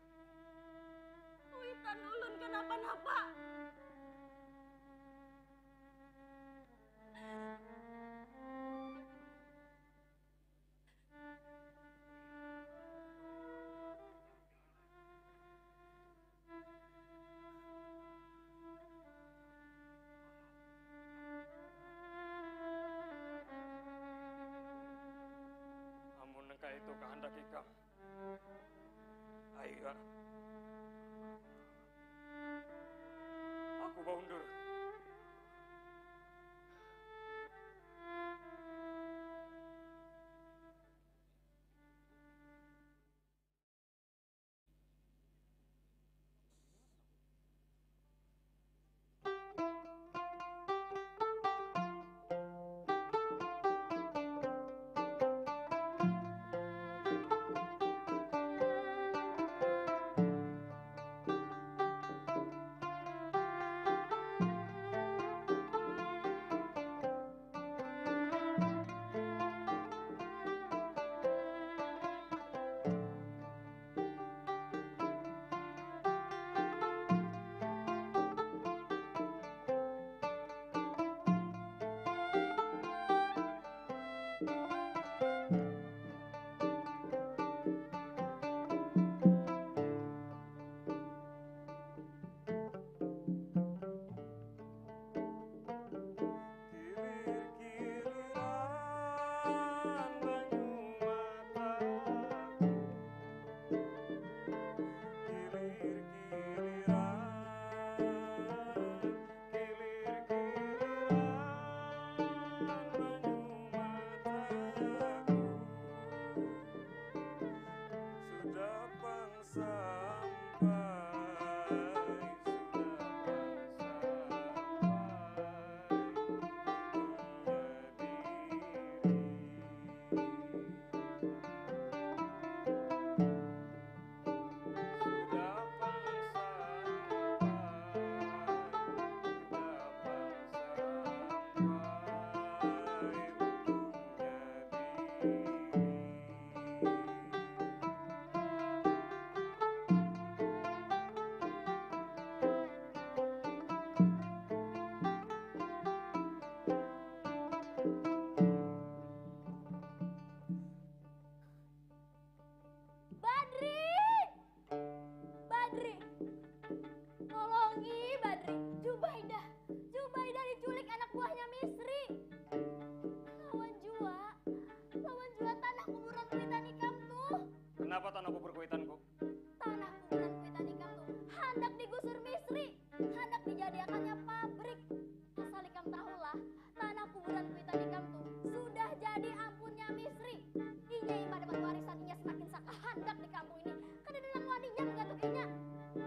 kuitan ulun kanapa-napa. Amun nang kaitu kahandak ikam, ayu ha. Aku baundur.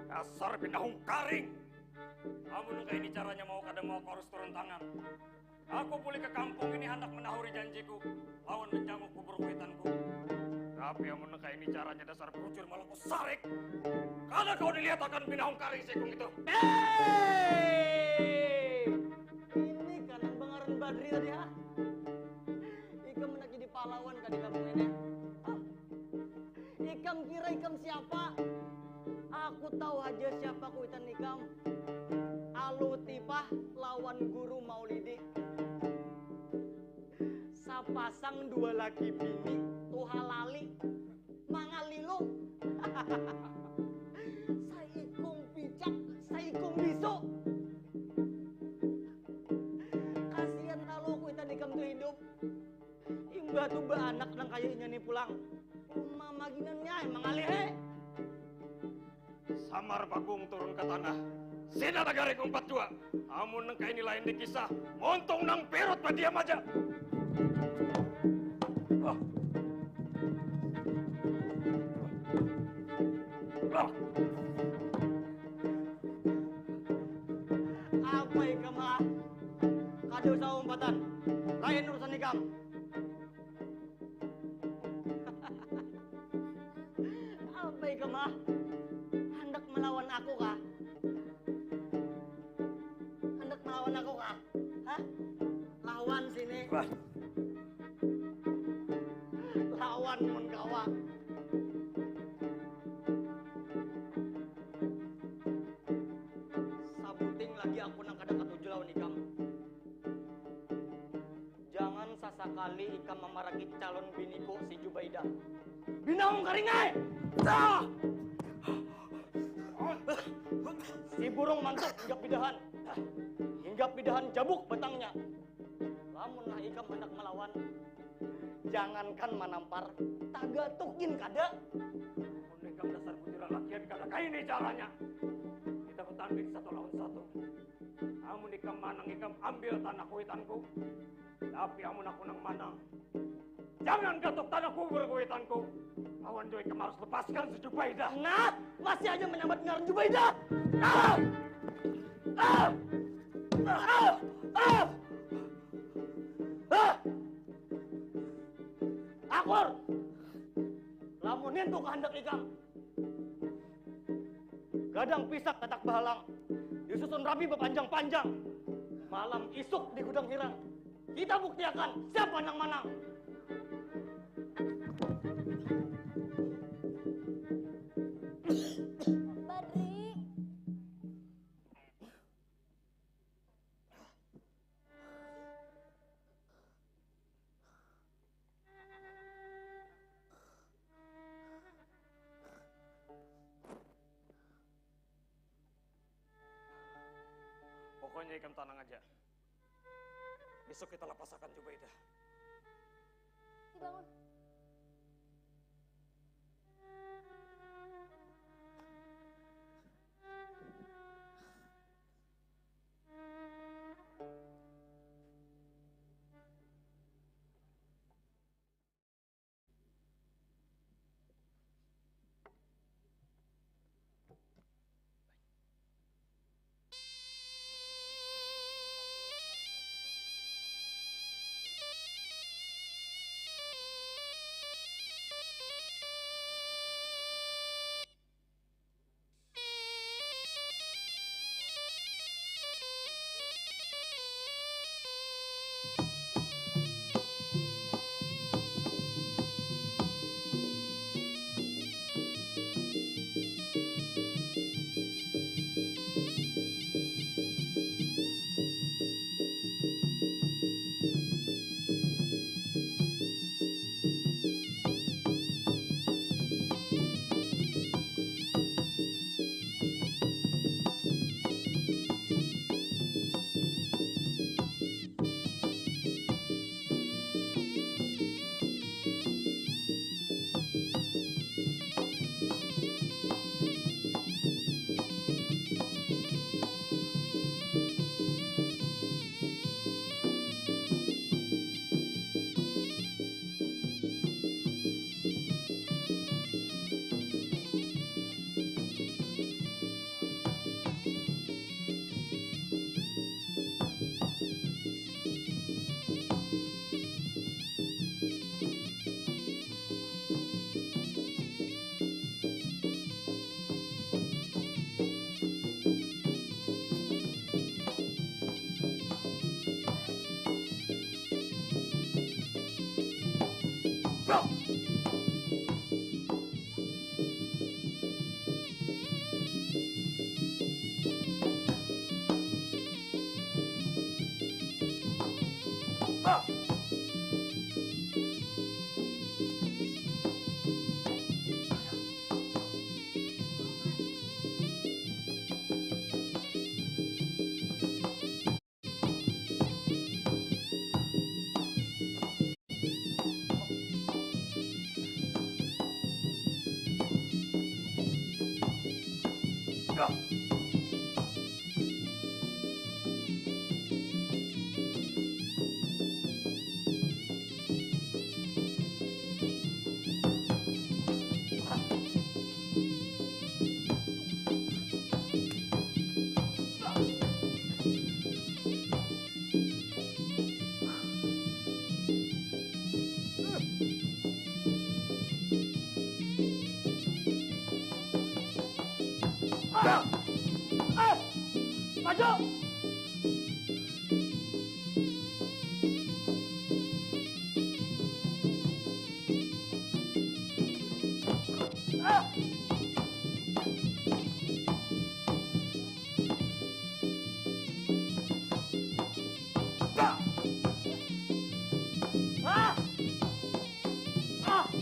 Dasar pinda hungkaring. Amun kaini caranya mau kada mau aku harus turun tangan. Aku pulih ke kampung ini handak menahuri janjiku lawan menjanguk kubur kuitanku. Tapi amun kaini caranya dasar bujur malah ku sarik. Kada kau dilihat akan binahung karing sikung itu. Hei! Ini kan yang bangaran Badri tadi ha? Ikam hendak jadi pahlawan kan di kampung ini? Hah? Ikam kira ikam siapa? Aku tahu haja siapa kuitan ikam. Aluh Tipah lawan Guru Maulidi. Sapasang dua laki bini tuha lali mangalilung. Saikung picak, saikung bisu. Kasian lalu kuitan ikam tu hidup. Imbah tu baanak nang kaya inya ni pulang. Uma maginan nya mangalih he. Samar Bagung turun ka tanah. Sida tagarik umpat jua. Amun nang kaini lain dikisah, montung nang pirut badiam haja. Apa ikam ah? Kada usah umpatan. Lain urusan ikam. Apa ikam ah? Handak melawan aku kah? Handak melawan aku kah? Hah? Lawan sini. Bah. Lawan mun kawa. Sabuting lagi aku nang kada katuju lawan ikam. Jangan sasakali ikam mamaraki calon biniku si Jubaidah. Binaung karingai! Sah! Si burung mantuk hinggap bidahan. Hinggap bidahan jabuk batangnya. Lamun lah ikam handak malawan, jangankan manampar, tagatuk gin kada. Mun ikam dasar bujur lalakian kada kaini caranya. Kita batanding satu lawan satu. Amun ikam manang ikam ambil tanah kuitanku. Tapi amun aku nang manang, jangan gatuk tanah kubur kuitanku. Lawan jua ikam harus lepaskan si Jubaidah. Nah, masih aja menyambat ngaran Jubaidah. Ah! Ah! Ah! Ah! Ah! Akur. Lamun nintu kahandak ikam. Gadang pisak tatak bahalang, disusun rapi bapanjang-panjang. Malam isuk di gudang hirang, kita buktiakan siapa nang manang. Badri. Pokoknya ikam tanang aja. Besok kita lapasakan Jubaidah. Dibangun.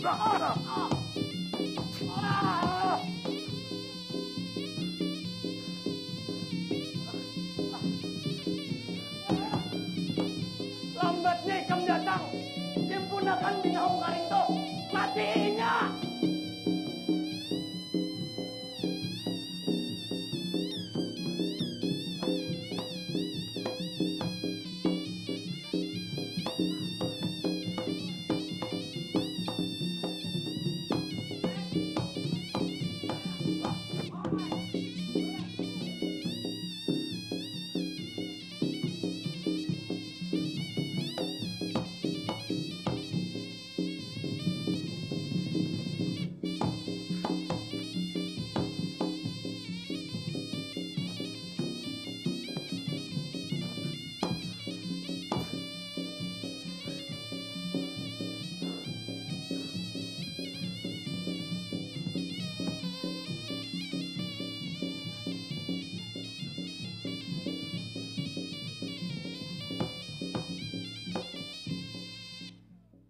Lambatnya ikam datang, timpunakan binahung karing tu, mati inya.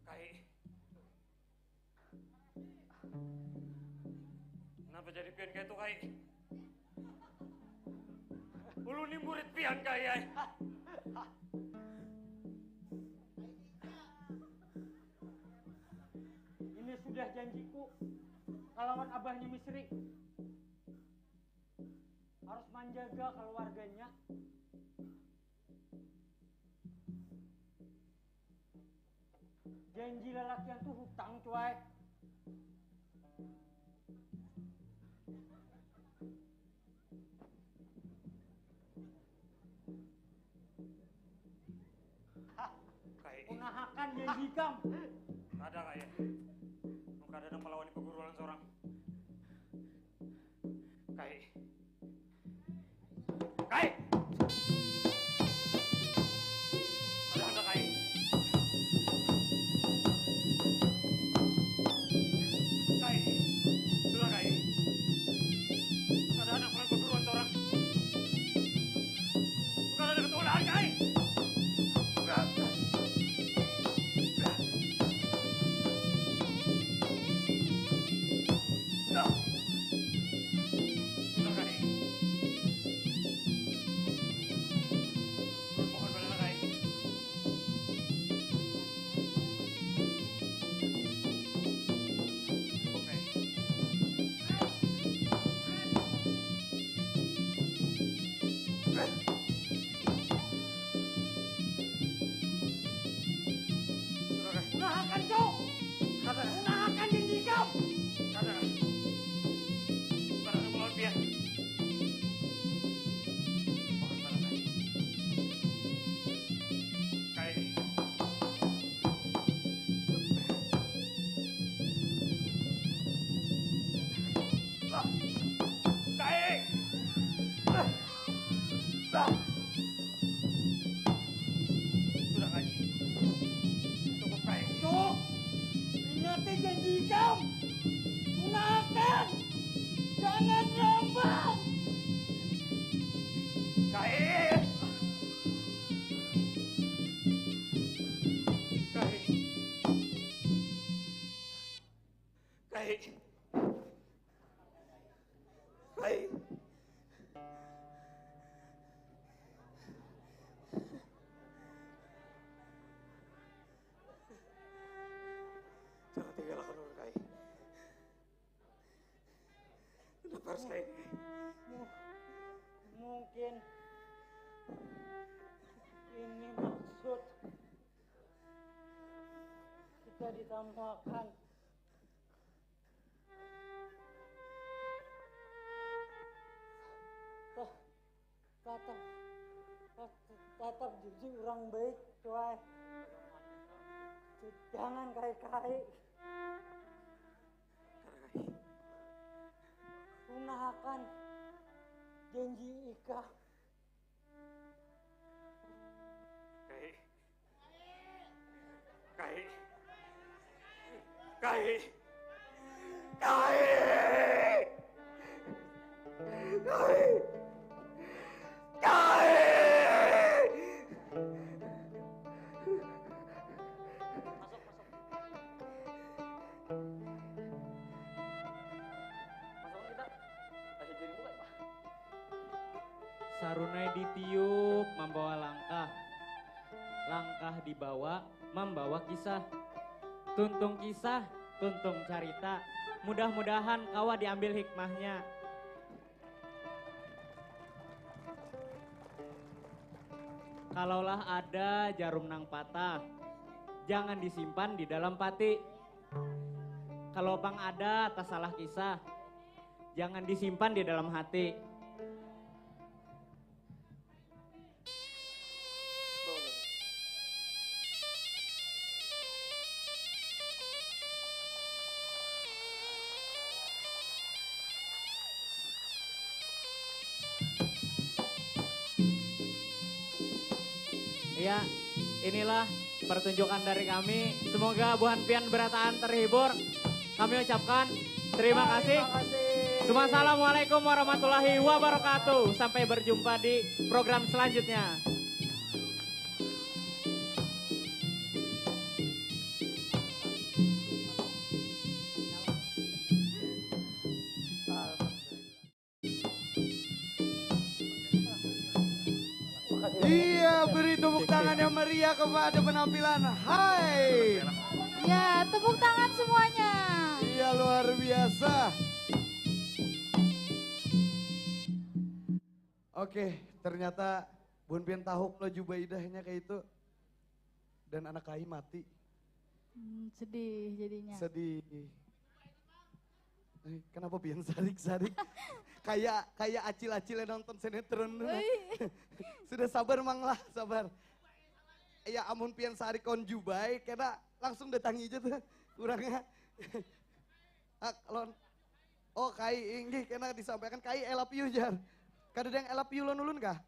Kai. Kenapa jadi pian kayak itu, Kai? Ulun ni murid pian, Kai, ai. Ini sudah janjiku kalawan abahnya Misri. Harus manjaga kaluarganya. Janji lalakian tu hutang, cuai. Kai. Punahakan janji ikam. Kada, Kai. Mun kada nang malawani paguruan sorang. Kai. Kai. Kada handak, Kai. Kai. Sudah, Kai. Kada handak mulai paguruan sorang. Bukan ada ketulaan, Kai. Sudah, Kai. Unahakan, Cok. Kada. Unahakan janji ikam. Kada. Kada melawan dia. Oh, kada, Kai. Kai. Kai. Sudah, Kai. Cukup, Kai. Cuk, ingati janji ikam. Gunakan. Jangan lambat. Kai. Kai. Kai. Kai. Jangan tinggalkan ulun, Kai. Kenapa harus kayak ini? Mu-, mungkin ini maksud kita ditamuakan. Tah, tatap, tat-, tatap jadi orang baik, cuai. Jangan kai-kai. Gunakan janji ikam. Kai. Kai. Kai. Kai. Kai. Kai. Masuk, masuk. Sarunai ditiup mambawa langkah, langkah dibawa mambawa kisah, tuntung kisah, tuntung carita, mudah-mudahan kawa diambil hikmahnya. Kalaulah ada jarum nang patah, jangan disimpan di dalam pati. Kalau pang ada tasalah kisah, jangan disimpan di dalam hati. Ya, inilah pertunjukan dari kami. Semoga buhan pian berataan terhibur. Kami ucapkan terima kasih. Terima kasih. Assalamualaikum warahmatullahi wabarakatuh. Sampai berjumpa di program selanjutnya. Iya, beri tepuk tangan yang meriah kepada penampilan Hai. Ya, tepuk tangan semuanya. Iya, luar biasa. Oke, ternyata Bun Pian tahuk lo Jubaidahnya kayak itu. Dan anak kai mati. Hmm, sedih jadinya. Sedih. Eh, kenapa pian sarik-sarik? Kayak kayak acil-acil yang nonton sinetron. Sudah sabar mang lah, sabar. Ya amun pian sarik kon Jubai, kena langsung datangi aja tuh kurangnya. Ah, lon. Oh, kai inggih kena disampaikan kai I love you jar. Kada ada yang I love you lon ulun kah?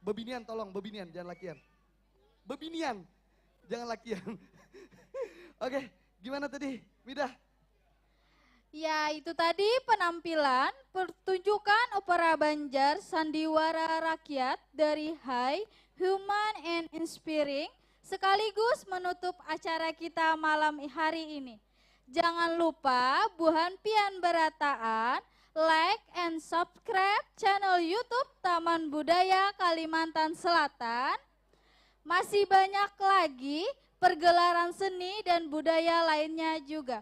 Bebinian tolong, bebinian jangan lakian. Bebinian, jangan lakian. Oke, gimana tadi, Midah? Ya, itu tadi penampilan pertunjukan opera Banjar Sandiwara Rakyat dari Hai Human and Inspiring sekaligus menutup acara kita malam hari ini. Jangan lupa buhan pian berataan like and subscribe channel YouTube Taman Budaya Kalimantan Selatan. Masih banyak lagi pergelaran seni dan budaya lainnya juga.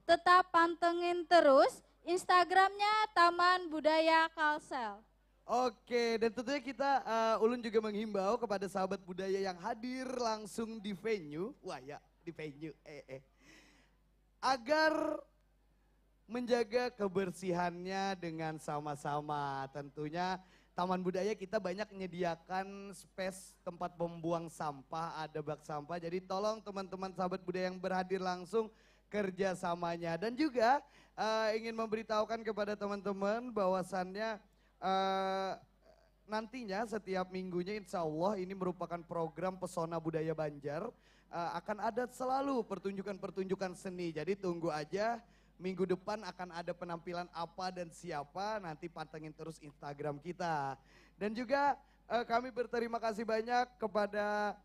Tetap pantengin terus Instagramnya Taman Budaya Kalsel. Oke, dan tentunya kita uh, ulun juga menghimbau kepada sahabat budaya yang hadir langsung di venue, wah ya di venue, eh eh, agar menjaga kebersihannya dengan sama-sama. Tentunya Taman Budaya kita banyak menyediakan space tempat membuang sampah, ada bak sampah. Jadi tolong teman-teman sahabat budaya yang berhadir langsung kerjasamanya. Dan juga uh, ingin memberitahukan kepada teman-teman bahwasannya uh, nantinya setiap minggunya insya Allah ini merupakan program Pesona Budaya Banjar. Uh, akan ada selalu pertunjukan-pertunjukan seni. Jadi tunggu aja minggu depan akan ada penampilan apa dan siapa, nanti pantengin terus Instagram kita. Dan juga uh, kami berterima kasih banyak kepada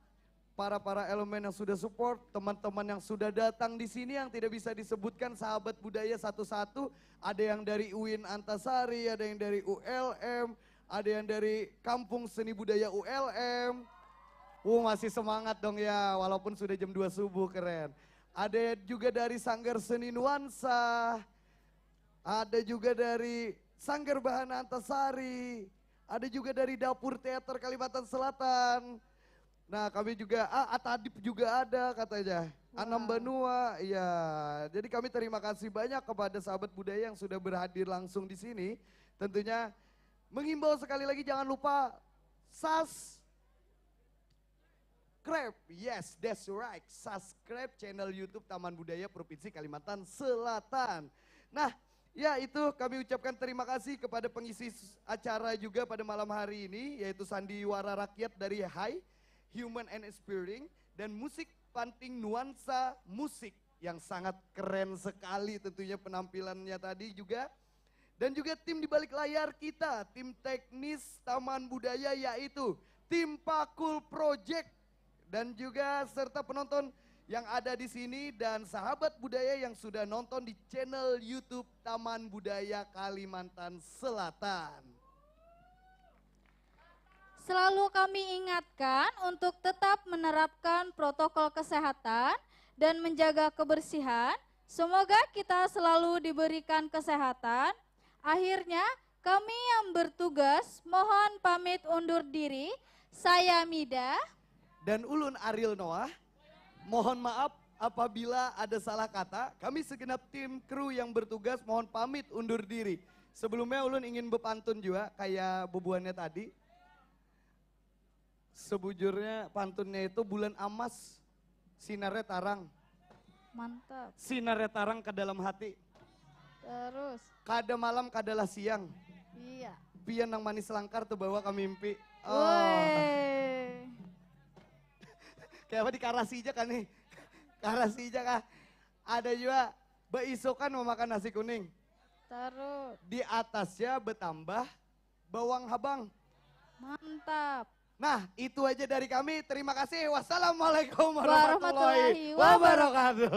para para elemen yang sudah support, teman-teman yang sudah datang di sini yang tidak bisa disebutkan sahabat budaya satu-satu, ada yang dari UIN Antasari, ada yang dari ULM, ada yang dari Kampung Seni Budaya ULM. Wuh, masih semangat dong ya, walaupun sudah jam dua subuh, keren. Ada juga dari Sanggar Seni Nuansa. Ada juga dari Sanggar Bahana Antasari. Ada juga dari Dapur Teater Kalimantan Selatan. Nah, kami juga ah, Atadip juga ada katanya. Anam Banua, ya. Jadi kami terima kasih banyak kepada sahabat budaya yang sudah berhadir langsung di sini. Tentunya menghimbau sekali lagi jangan lupa subscribe. Yes, that's right. Subscribe channel YouTube Taman Budaya Provinsi Kalimantan Selatan. Nah, ya itu kami ucapkan terima kasih kepada pengisi acara juga pada malam hari ini, yaitu Sandiwara Rakyat dari Hai Human and Inspiring dan musik panting nuansa musik yang sangat keren sekali tentunya penampilannya tadi juga. Dan juga tim di balik layar kita, tim teknis Taman Budaya yaitu tim Pakul Project dan juga serta penonton yang ada di sini dan sahabat budaya yang sudah nonton di channel YouTube Taman Budaya Kalimantan Selatan. Selalu kami ingatkan untuk tetap menerapkan protokol kesehatan dan menjaga kebersihan. Semoga kita selalu diberikan kesehatan. Akhirnya, kami yang bertugas mohon pamit undur diri. Saya Mida. Dan ulun Ariel Noah, mohon maaf apabila ada salah kata. Kami segenap tim kru yang bertugas mohon pamit undur diri. Sebelumnya ulun ingin bepantun juga kayak bubuhannya tadi. Sebujurnya pantunnya itu bulan amas, sinarnya tarang. Mantap. Sinarnya tarang ke dalam hati. Terus. Kada malam kadalah siang. Iya. Pian nang manis langkar terbawa ke mimpi. Oh. Woi. Kayak apa dikarasi aja kan nih. Karasi aja kah. Ada juga beisukan memakan nasi kuning. Terus. Di atasnya bertambah bawang habang. Mantap. Nah, itu aja dari kami. Terima kasih. Wassalamualaikum warahmatullahi wabarakatuh.